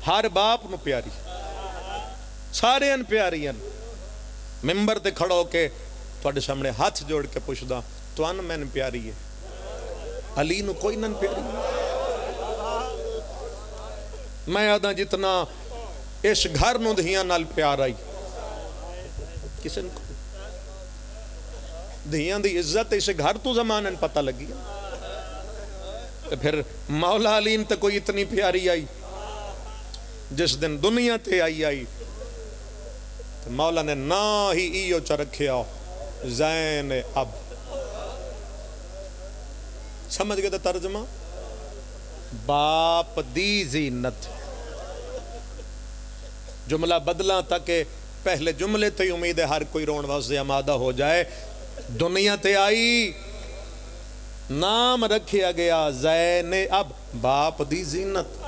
ہر باپ نو پیاری، ساریاں نو پیاری۔ ممبر تے کھڑا ہو کے تہاڈے سامنے ہاتھ جوڑ کے پوچھدا، تہانوں مینوں پیاری ہے؟ علی نو کوئی نہ پیاری۔ میں آدھا، جتنا اس گھر نو دھیاں نال پیار آئی، کسے نو کوئی۔ دھیاں دی عزت اس گھر تو زمانے پتہ لگی۔ تے پھر مولا علی نے تے کوئی اتنی پیاری آئی، جس دن دنیا تے آئی آئی، تے مولا نے ناں ہی ایہو چا رکھیا، زین اب۔ سمجھ گئے تے ترجمہ؟ باپ دی زینت۔ جملہ بدلاں تاکہ پہلے جملے تے ہی امید ہے ہر کوئی رون واسطے آمادہ ہو جائے۔ دنیا تے آئی، نام رکھیا گیا زین اب، باپ دی زینت۔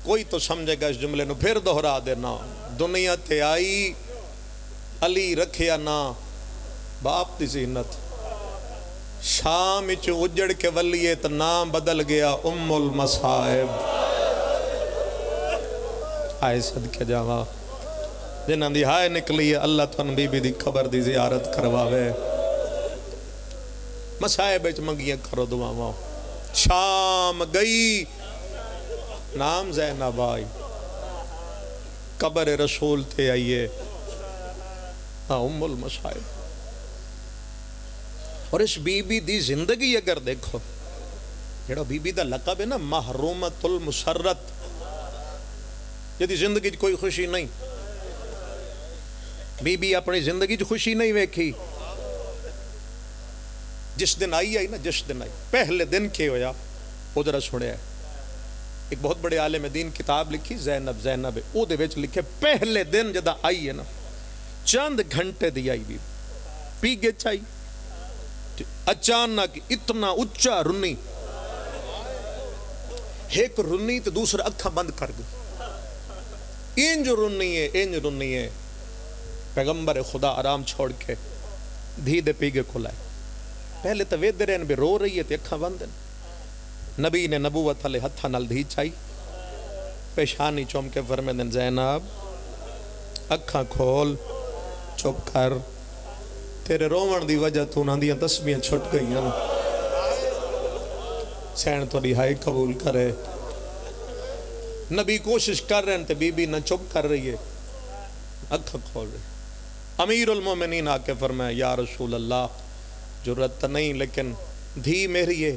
کوئی تو سمجھے گا اس جملے نو، پھر دوہرا دینا۔ دنیا تے آئی، علی رکھیا ناں، باپ دی زینت۔ شام اچ اجڑ کے ولی ہے تے ناں بدل گیا ام المصائب۔ آئے صدقے جاواں، جنہاں دی ہائے نکلی ہے، اللہ تہانوں بی بی دی قبر دی زیارت کرواوے۔ مصائب اچ منگیاں کرو دعاواں۔ شام گئی، نام زینب آئی، قبر رسول تے آئیے۔ ہاں، ام المصائب۔ اور اس بی بی دی زندگی اگر دیکھو، جڑا بی بی دا لقب ہے نا، محرومۃ المسرت، جدی زندگی چ کوئی خوشی نہیں، بی بی اپنی زندگی چ خوشی نہیں ویکھی۔ جس دن آئی آئی نا، جس دن آئی، پہلے دن کے ہویا، او ذرا سنیا ہے۔ ایک بہت بڑے عالم دین کتاب لکھی، زینب، زینب ہے، او دے وچ لکھے، پہلے دن جدا آئی ہے نا، چند گھنٹے دی آئی بی، پیگے چ آئی، تے اچانک اتنا اچا رنی، ایک رنی تے دوسرا اکھاں بند کر گئی، انج رنی ہے، انج رنی ہے۔ پیغمبر خدا آرام چھوڑ کے دھی دے پیگے کول آئے۔ پہلے تاں ویدے رہن بھی رو رہی ہے تے اکھاں بند ہیں۔ نبی نے نبوت والے ہتھاں نال دھی چائی، پیشانی چوم کے فرمیندن، زینب، اکھاں کھول، چپ کر، تیرے روون دی وجہ تو انہاں دیاں تسبیحاں چھٹ گئیاں۔ سین تہاڈی ہائے قبول کرے۔ نبی کوشش کر رہے ہیں تے بی بی نہ چپ کر رہی ہے، اکھاں کھول رہی۔ امیر المومنین آ کے فرمایا، یا رسول اللہ، جرات تاں نہیں، لیکن دھی میری ہے،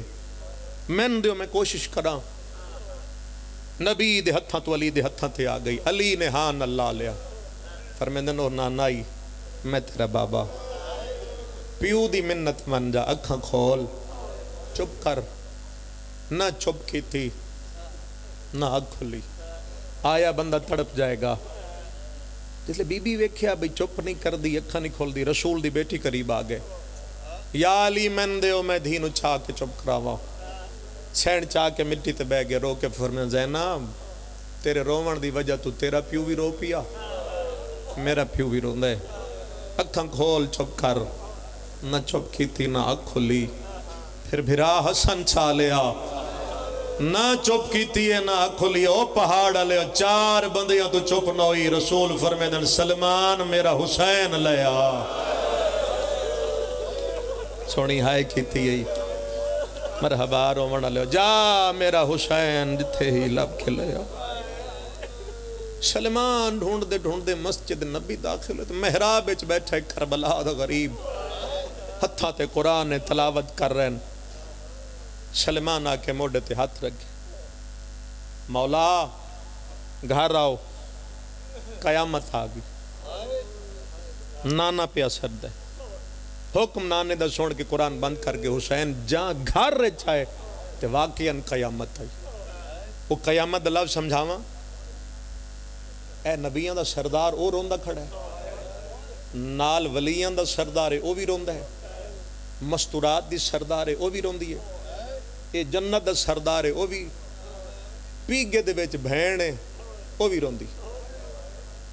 مین دیو، میں کوشش کراں۔ نبی دے ہتھاں تو علی دے ہتھاں تے آ گئی۔ علی نے ہاں نال لا لیا۔ فرمیندن، او نانا ای، میں تیرا بابا۔ پیو دی منت من جا، اکھاں کھول، چپ کر۔ نہ چپ کیتی، نہ اکھ کھلی۔ آیا بندہ تڑپ جائے گا۔ جس لے بی بی ویکھیا بھئی چپ نہیں کردی، اکھاں نہیں کھلدی، رسول دی بیٹی قریب آ گئے۔ یا علی، مین دیو، میں دھی نو چا کے چپ کراواں۔ سین چا کے مٹی تے بہ گئے، رو کے فرمایا، زینب، تیرے روون دی وجہ تو تیرا پیو وی رو پیا، میرا پیو وی روندا ہے۔ اکھاں کھول، چپ کر۔ نہ چپ کیتی، نہ اکھ کھلی۔ پھر بھرا حسن چا لیا، نہ چپ کیتی ہے، نہ اکھ کھلی۔ او پہاڑ آلیو، چار بندیاں تو چپ نہ ہوئی۔ رسول فرمیندن، سلمان، میرا حسین لے آ۔ سوہنی ہائے کیتی ہے۔ مرحبا روون آلیو، جا میرا حسین جتھے ہی لب کے لے آ۔ سلمان ڈھونڈدے ڈھونڈدے مسجد نبی داخل ہوئے تے محراب وچ بیٹھا ہے کربلا دا غریب، ہتھاں تے قرآن تلاوت کر رہے ہیں۔ سلمان آ کے موڈے تے ہتھ رکھے، مولا، گھر آؤ، قیامت آ گئی۔ نانا پیا سردا ہے۔ حکم نانے دا سن کے قرآن بند کر کے حسین جاں گھر وچ آئے تے واقعاً قیامت آئی۔ وہ قیامت دا لفظ سمجھاواں، اے نبیاں دا سردار او روندا کھڑا ہے، نال ولیاں دا سردار ہے او بھی روندا ہے، مستورات دی سردار ہے او بھی روندی ہے، اے جنت دا سردار ہے او بھی، پیگے دے وچ بھین ہے او بھی روندی۔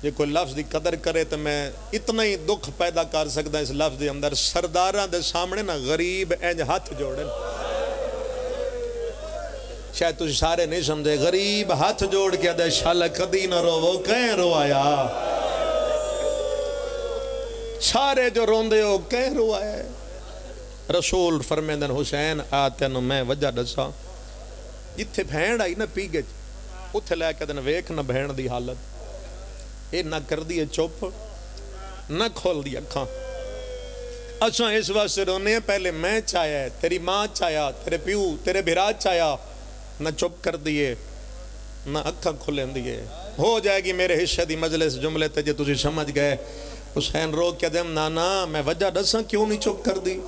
جے کوئی لفظ دی قدر کرے تو میں اتنا ہی دکھ پیدا کر سکدا اس لفظ دے اندر، سرداراں دے سامنے نا غریب انج ہتھ جوڑن۔ شاید تسی سارے نہیں سمجھے، غریب ہتھ جوڑ کے آدھے، "شل کدی نہ روو، کہیں روایا؟ سارے جو روندے ہو، کہیں روایا ہے؟" رسول فرمیندن، "حسین، آ تینوں میں وجہ دساں۔" جتھے بھین آئی نا پیگے چ، اتھے لے کے دن ویکھ نہ بھین دی حالت۔ اے نہ کردی ہے چپ، نہ کھولدی اکھاں۔ اساں اس واسطے رونے ہیں، پہلے میں چایا ہے، تیری ماں چایا، تیرے پیو، تیرے بھرا چایا، نہ چپ کردی ہے، نہ اکھاں کھلیندی ہے۔ ہو جائے گی میرے حصے دی مجلس جملے تے، جے تسی سمجھ گئے۔ حسین رو کے آدھے، "نانا، میں وجہ دساں کیوں نہیں چپ کردی؟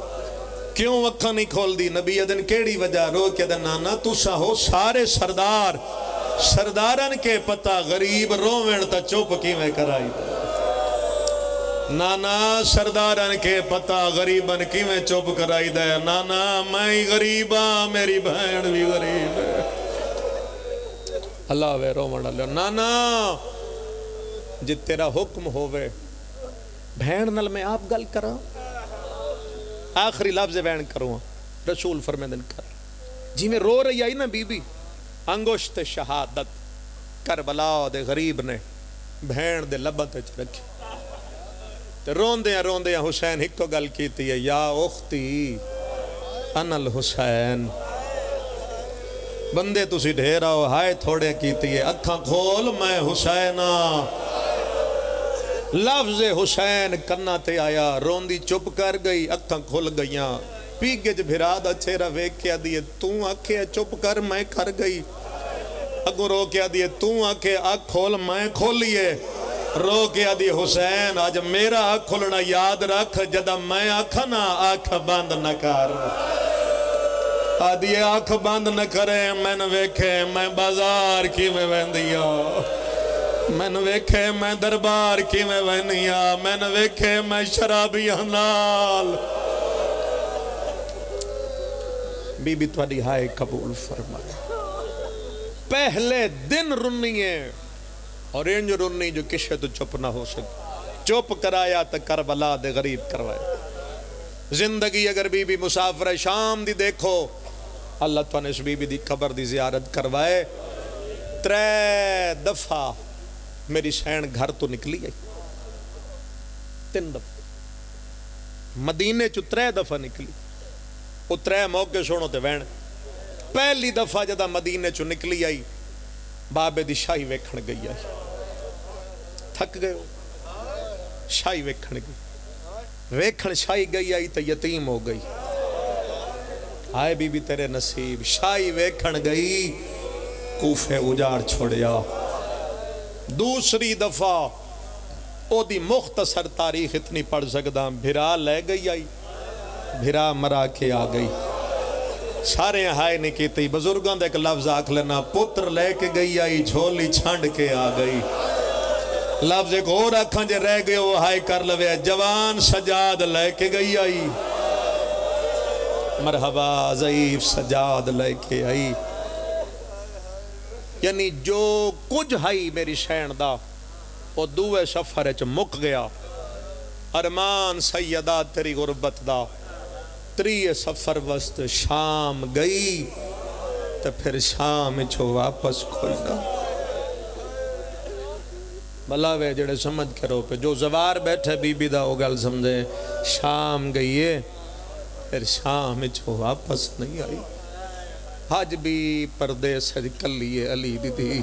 کیوں اکھاں نہیں کھولدی؟" نبی آدھن، "کیڑی وجہ؟" رو کے آدھے، "نانا، تساں ہو سارے سردار، سرداراں کے پتہ غریب روون تاں چپ کیویں کرائی دے؟ نانا، سرداراں کے پتہ غریباں کیویں چپ کرائی دے؟ نانا، میں ہی غریب ہاں، میری بھین بھی غریب ہے۔" اللہ وے روون والے، نانا، جے تیرا حکم ہووے، بھین نال میں آپ گل کراں، آخری لفظ بھین کروں۔ رسول فرمیندن، کر۔ جویں رو رہی آئی نا بی بی، انگشت شہادت کربلا دے غریب نے بھین دے لباں تے رکھی۔ تے روندیاں روندیاں حسین ہکو گل کیتی ہے، "یا اختی، انا الحسین۔" بندے تسی ڈھیر آؤ، ہائے تھوڑے کیتی ہے، اکھاں کھول، میں حسین ہاں۔ لفظ حسین کناں تے آیا، روندی چپ کر گئی، اکھاں کھل گئیاں۔ پیگ اچ بھرا دا چہرہ ویکھ کے آدھی ہے، "توں آکھے چپ کر، میں کر گئی۔" اگوں رو کے آدھی ہے، "توں آکھے اکھ کھول، میں کھولی ہے۔" رو کے آدھی، "حسین، اج میرا اکھ کھلنا یاد رکھ، جدا میں آکھاں نا، اکھ بند نہ کر۔" آدھی ہے، "اکھ بند نہ کرے، مین ویکھے میں بازار کیویں ویندی ہاں، مین ویکھے میں دربار کیویں ویندی ہاں، مین ویکھے میں شرابیاں نال۔" بی بی تہاڈی ہائے قبول فرمائے۔ پہلے دن رنی ہے اور انج رنی جو کسے تو چپ نہ ہو سکی۔ چپ کرایا تو کربلا دے غریب کروائے۔ زندگی اگر بی بی مسافر شام دی دیکھو، اللہ تعالیٰ اس بی بی دی قبر دی زیارت کروائے۔ ترے دفعہ میری سین گھر تو نکلی آئی، تین دفعہ مدینے چ ترے دفعہ نکلی۔ او ترے موقع سنو تے وین۔ پہلی دفعہ جدا مدینے چوں نکلی آئی، بابے دی شاہی ویکھن گئی آئی۔ تھک گئے ہو؟ شاہی ویکھن گئی۔ ویکھن شاہی گئی آئی تے یتیم ہو گئی۔ ہائے بی بی تیرے نصیب، شاہی ویکھن گئی، کوفے اجاڑ چھوڑیا۔ دوسری دفعہ او دی مختصر تاریخ اتنی پڑھ سکداں، بھرا لے گئی آئی، بھرا مرا کے آ گئی۔ سارے ہائے نہیں کیتی۔ بزرگاں دا ایک لفظ آکھ لینا، پتر لے کے گئی آئی، جھولی چھنڈ کے آ گئی۔ لفظ ایک ہور آکھاں جے رہ گئے وہ ہائے کر لوے، جوان سجاد لے کے گئی آئی، مرحبا ضعیف سجاد لے کے آئی۔ یعنی جو کچھ ہائی میری شین دا، او دوے سفر اچ مک گیا۔ ارمان سیدہ تیری غربت دا، تریے سفر وسط شام گئی، تے پھر شام اچ او واپس کوئی نہ۔ بھلا وے جڑے سمجھ کرو پہ، جو زوار بیٹھے بی بی دا، او گل سمجھے، شام گئی ہے۔ پھر شام اچ او واپس نہیں آئی۔ حج بھی پردیس اچ کلی ہے علی دی دھی۔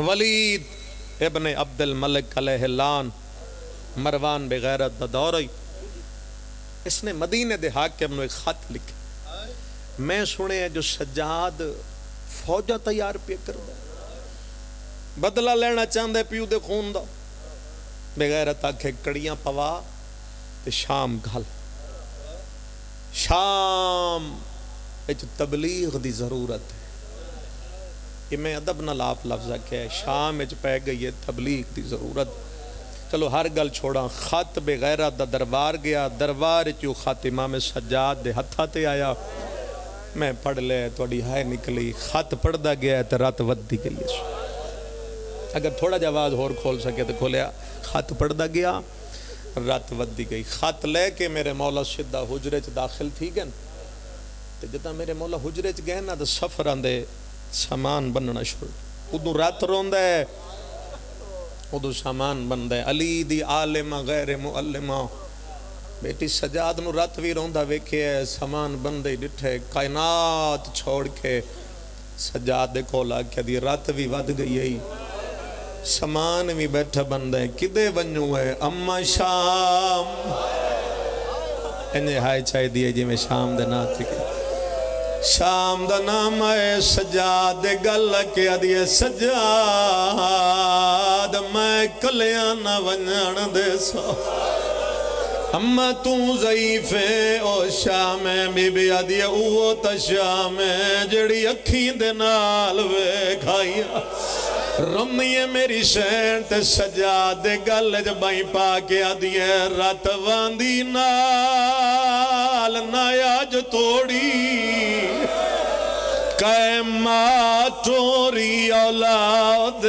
ولید ابن عبد الملک علیہ اللعن، مروان بغیرت دا دور ہئی۔ اس نے مدینے دے حاکم نو ایک خط لکھے، میں سنیا جو سجاد فوجاں تیار پیا کردا ہے، بدلہ لینا چاہندا ہے پیو دے خون دا۔ بے غیرت آکھے، کڑیاں پوا تے شام گھل۔ شام اچ تبلیغ دی ضرورت ہے۔ یہ میں ادب نال آپ لفظ آکھیا ہے، شام اچ پے گئی ہے تبلیغ دی ضرورت۔ چلو ہر گل چھوڑاں، خط بے غیرت دا دربار گیا، دربار اچ او خط امام سجاد دے ہتھاں تے آیا۔ میں پڑھ لے، تہاڈی ہائے نکلی، خط پڑھدا گیا ہے تے رت ودھدی گئی ہے۔ اگر تھوڑا جہا آواز ہور کھول سکے تے کھولیا۔ خط پڑھدا گیا، رت ودھدی گئی۔ خط لے کے میرے مولا سیدھا حجرے چ داخل تھی گئے۔ تے جداں میرے مولا حجرے چ گئے نا، تے سفراں دے سامان بننا شروع۔ ادوں رت روندا ہے، ادوں سامان بندا ہے۔ علی دی عالمہ غیر معلمہ بیٹی سجاد نو رت وی روندا ویکھے، سامان بندے ڈٹھے، کائنات چھوڑ کے سجاد دے کول آکھیا، دی رت وی ودھ گئی ہے، سامان وی بیٹھا بندے، کدے ونجوں ہے اماں؟ شام۔ انجے ہائے چاہیدی ہے جویں شام دے ناں تے۔ شام دا ناں میں سجاد دے گل کے آدھی ہے، سجاد میں کلیاں نہ ونجن دے سا۔ اماں توں ضعیف ہے، او شام ہے۔ بی بی آدھی ہے، اوہ تا شام ہے جیڑی اکھیں دے نال ویکھائی۔ رمی ہے میری شین تے سجاد دے گل اچ بائیں پا کے آدھی ہے، رت واندی نال نہ اج توڑی، کائے ماں ٹوری اولاد۔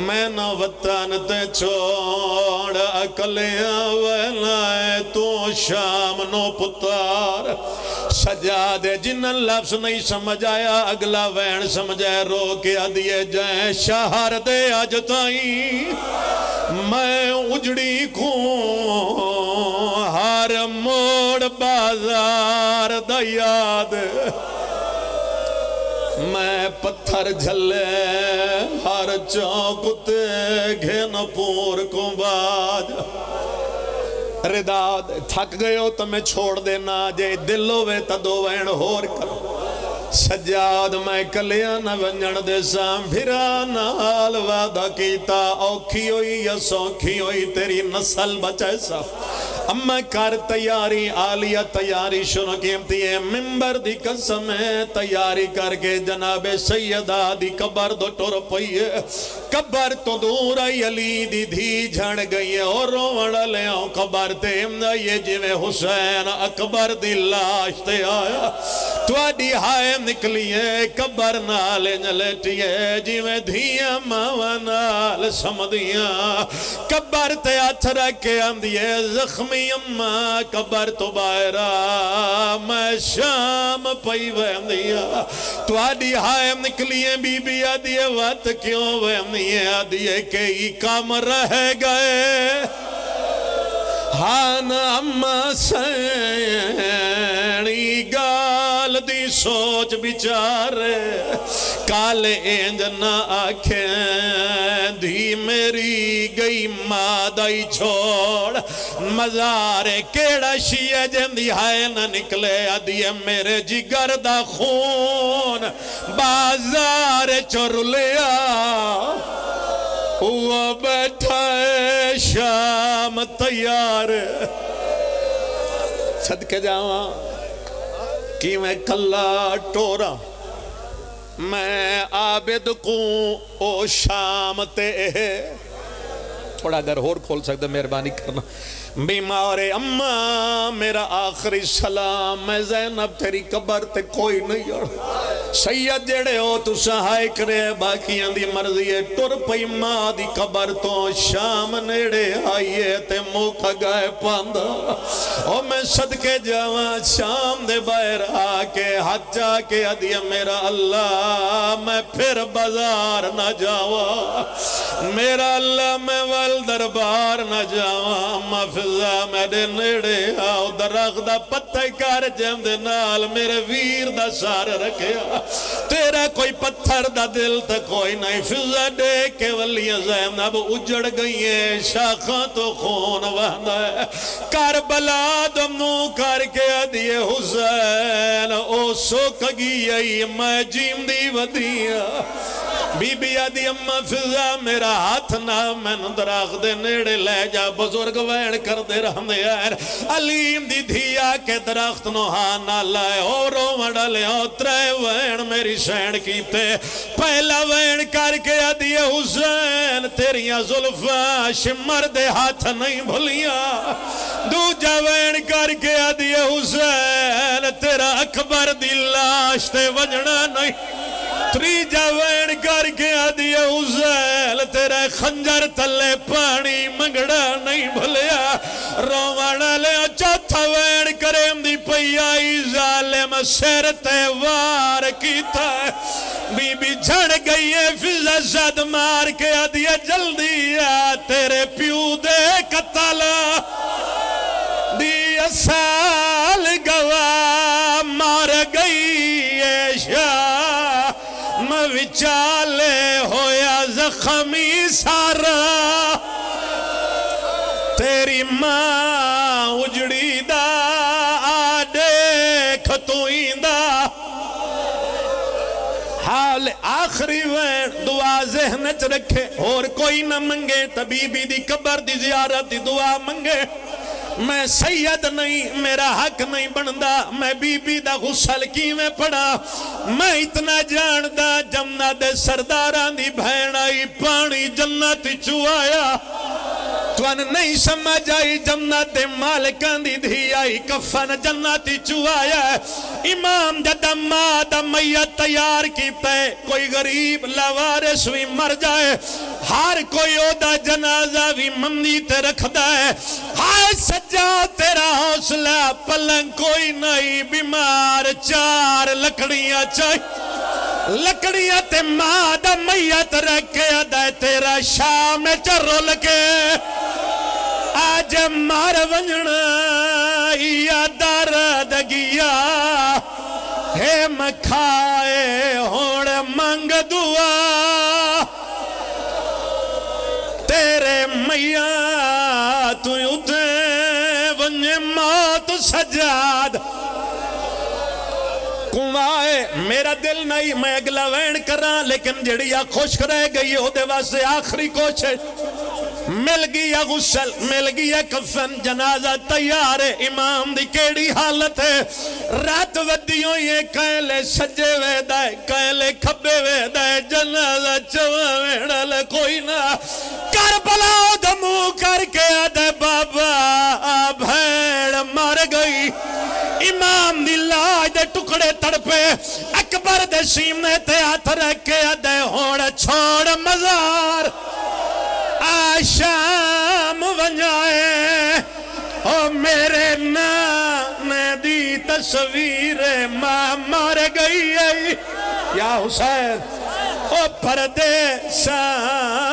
میں نہ وطن تے چھوڑ اکلیاں وینا ہے، تو شام نو پتار۔ سجاد جنہاں لفظ نہیں سمجھ آیا، اگلا وین سمجھے، رو کے آدھی ہے، جائیں شہر دے اج تائیں میں اجڑی کوں ہر موڑ بازار دا یاد۔ میں پتھر جھلے ہر چوک تے گھن پور کوں باج۔ ردا، تھک گئے ہو تو میں چھوڑ دینا، جے دل ہووے تاں دو وین ہور کرو۔ سجاد میں کلیاں نہ ونجن دیساں، بھرا نال وعدہ کیتا، اوکھی ہوئی یا سوکھی ہوئی تیری نسل بچائیساں۔ اماں کر تیاری، عالیہ تیاری شروع کیتی ہے، ممبر دی قسم ہے، تیاری کر کے جناب سیدہ دی قبر دو ٹر پئی ہے۔ قبر تو دور آئی علی دی دھی جھڑ گئی ہے، او روون والے آؤ قبر تے آئی ہے، جویں حسین اکبر دی لاش تے آیا۔ تہاڈی ہائے نکلی ہے، قبر نال انج لیٹی ہے، جویں دھیاں ماواں نال سمدیاں۔ قبر تے ہتھ رکھ کے آندی ہے، زخمی اماں قبر تو باہر آ، میں شام پئی ویندی ہاں۔ تہاڈی ہائے نکلی ہے، بی بی آدھی ہے، وت کیوں ویندی ہے؟ آدھی ہے، کئی کم رہ گئے ہن اماں سیݨی، گال دی سوچ بچار، کل انج نہ آکھیں دھی میری گئی ماں دا ہی چھوڑ۔ مزار کیڑا شیعہ جیندی ہائے نہ نکلے، آدھی ہے میرے جگر دا خون بازار چ رلیا، او بیٹھا ہے شام تیار۔ صدقے جاواں، کیویں کلا ٹورا، میں عابد کوں او شام تے۔ تھوڑا اگر ہور کھول سکدے، مہربانی کرنا۔ بیمار اماں، میرا آخری سلام، میں زینب تیری قبر تے کوئی نہیں آنا۔ سید جڑے ہو تساں ہائے کرے، باقیاں دی مرضی ہے۔ ٹر پئی ماں دی قبر تو، شام نیڑے آئی ہے تے موقع گائے پاندا۔ او میں صدقے جاواں، شام دے باہر آ کے ہتھ چا کے آدھی ہے، میرا اللہ، میں پھر بازار نہ جاواں۔ میرا اللہ، میں ول دربار نہ جاواں، اما فضہ میرے نیڑے آ، او درخت دا پتہ ہی کر جیندے نال میرے ویر دا سر رکھیا۔ تیرا کوئی پتھر دا دل تے کوئی نہیں۔ فضہ ڈیکھ کے ولیاں زینب اجڑ گئی ہے، شاخاں تو خون وہدا ہے۔ کربلا دا منہ کر کے آدھی ہے، حسین، او سک گئی ہے، میں جیندی ودی ہاں۔ بی بی آدھی، اما فضہ، میرا ہاتھ نہ، مینوں درخت دے نیڑے لے جا، بزرگ وین کردے رہندے ہیں۔ علی دی دھی آ کے درخت نو ہاں نہ لائے، او روون والے، او ترے وین میری سین کیتے۔ پہلا وین کر کے آدھی ہے، حسین، تیریاں زلفاں شمر دے ہاتھ نہیں بھلیاں۔ دوجا وین کر کے آدھی ہے، حسین، تیرا اکبر دی لاش تے وجنا نہیں۔ تریجا وین کر کے آدھی ہے، حسین، تیرے خنجر تلے پانی منگنا نہیں بھلیا۔ روون والے، چوتھا وین کریم دی پئی آئی، ظالم سر تے وار کیتا ہے۔ بی بی جھڑ گئی ہے، فضہ زد مار کے آدھی ہے، جلدی آ، تیرے پیو دے قتل دی اصل گواہ مر گئی ہے۔ شام وچالے ہویا زخمی سارا، تیری ماں اجڑی دا آ ڈیکھ تو ایندا حال۔ آخری وین دعا ذہن چ رکھے، اور کوئی نہ منگے، تے بی بی دی قبر دی زیارت دی دعا منگے۔ میں سید نہیں، میرا حق نہیں بندا، میں بی بی دا غسل کیویں پڑھاں؟ میں اتنا جاندا، جنت دے سرداراں دی بھین آئی، پانی جنت چوں آیا۔ تہانوں نہیں سمجھ آئی، جنت دے مالکاں دی دھی آئی، کفن جنت چوں آیا۔ امام جدا ماں دا میت تیار کیتا ہے، کوئی غریب لاوارث وی مر جائے، ہر کوئی او دا جنازہ وی مندی تے رکھدا ہے۔ ہائے سجاد، تیرا حوصلہ پلنگ کوئی نہیں، بیمار چار لکڑیاں چاہی، لکڑیاں تے ماں دا میت رکھ کے آدھا ہے، تیرا شام چ رل کے اج مر ونجنا یا درد گیا۔ ہے مکھائے ہن منگ دعا، تیرے میاں تو اتے ونجے موت سجاد۔ کنوائے میرا دل نہیں میں اگلا وین کراں، لیکن جڑی آ خشک رہ گئی ہے، او دے واسطے آخری کوشش۔ مل گیا غسل، مل گیا کفن، جنازہ تیار ہے۔ امام دی کیڑی حالت ہے؟ رت ودی ہوئی ہے، کہلے سجے ویدا ہے، کہلے کھبے ویدا ہے، جنازہ چواوین والا کوئی نہ۔ کربلا دا منہ کر کے آدھے، بابا، آ بھین مر گئی۔ امام دی لاش دے ٹکڑے تڑپے، اکبر دے سینے تے ہاتھ رکھ کے آدھے، ہن چھوڑ مزار، آ شام ونجائے۔ او میرے نانے دی تصویر ماں مر گئی ہے یا حسین۔ او پردیساں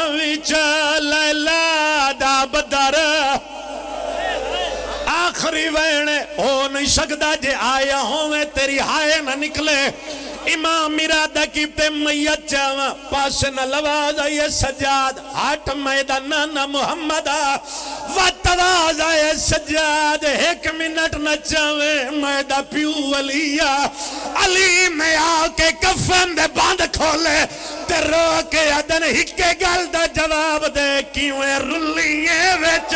وچ لیلا دا بدر، آخری وین ہو نہیں سکدا، جے آیا ہوویں تیری ہائے نہ نکلے۔ امام ارادہ کیتے میت چاواں، پاسے نہ لواز آئی ہے سجاد، ہٹ میں دا نانا محمد آ، وت آواز آئے سجاد، ہک منٹ نہ چاویں، میں دا پیو علی آ۔ علی نے آ کے کفن دے بند کھولے، تے رو کے آدھن، ہکے گل دا جواب دے، کیویں رلیں وچ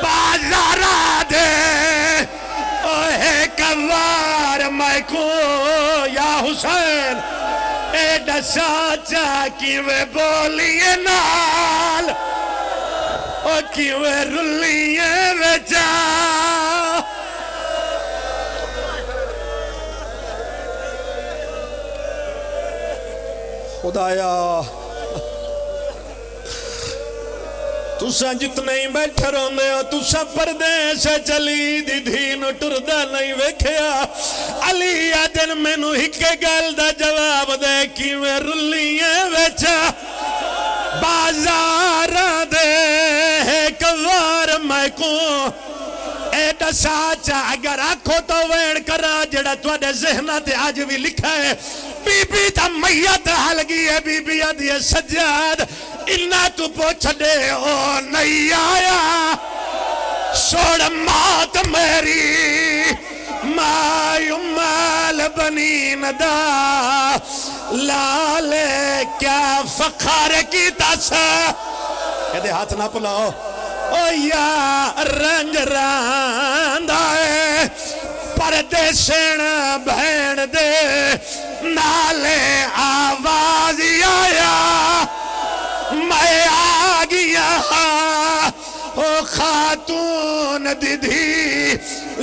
بازاراں دے؟ او ہک وار میکوں یا حسین، اے ڈسا چا کیویں بولیے نال، او کیویں رلیں وچ۔ خدایا، تساں جتنے ہی بیٹھے رہندے ہو، تساں پردیس اچ علی دی دھی نو ٹردا نہیں ویکھیا۔ علی آدھن، مینوں ہکے گل دا جواب دے، کیویں رلیں وچ؟ آزاراں دے ہک وار میکوں اے ڈسا چا، اگر آکھو تاں وین کراں، جیڑھا تہاڈے ذہناں تے اج وی لکھا ہے۔ بی بی تاں میت ہل گئی ہے، بی بی آدھی ہے، سجاد، انہاں توں پچھ ڈے او نہیں آیا۔ سن موت میری، ما ام البنین دا لال، کیا فخر کیتا سا۔ کدے ہاتھ نہ پلاؤ۔ او یا رنج راندا ہے، پردیسن بھین دے نال آواز آیا، میں آ گیا۔ او خاتون دی دھی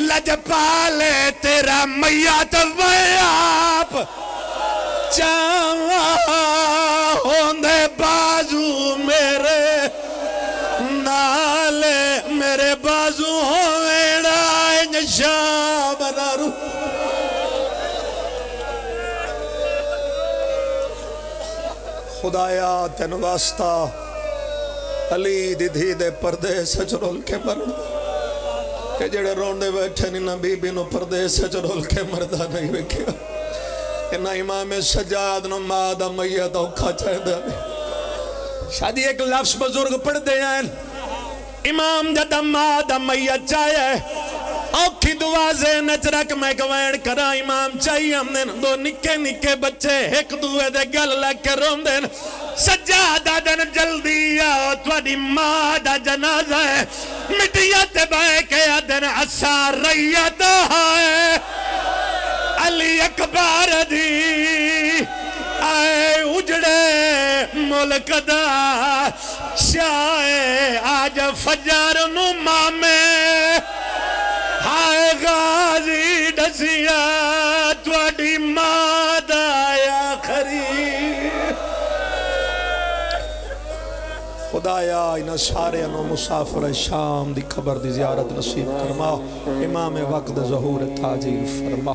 لجپال، تیرا میت میں آپ چاواں، ہوندے بازو میرے نال، میرے بازو ہووینا انج شام نہ رو۔ خدایا، تینوں واسطہ علی دی دھی دے پردیس اچ رل کے مرن، کہ جڑے روندے بیٹھے نے، انہاں بی بی نو پردیس اچ رل کے مردا نہیں ویکھیا۔ انہاں امام سجاد نو ماں دا میت اوکھا چاہندا وے۔ شادی ایک لفظ بزرگ پڑھدے ہیں، امام جدا ماں دا میت چاہیا ہے، اوکھی دعا ذہن اچ رکھ میں گوین کراں، امام چائی آمدن، دو نکے نکے بچے ہک دوے دے گل لگ کے روندن۔ سجاد آدھن، جلدی آؤ، تہاڈی ماں دا جنازہ ہے۔ مٹیا تے بہہ کے آدھن، اساں ریت ہائے علی اکبر دی، اے اجڑے ملک دا سیاہ، آج فجر نو مامے، ہائے غازی ڈسیا تہاڈی ماں دا آخری۔ خدایا، انہاں سارے نو مسافر شام دی قبر دی زیارت نصیب فرما، امام وقت ظہور تاجیل فرما۔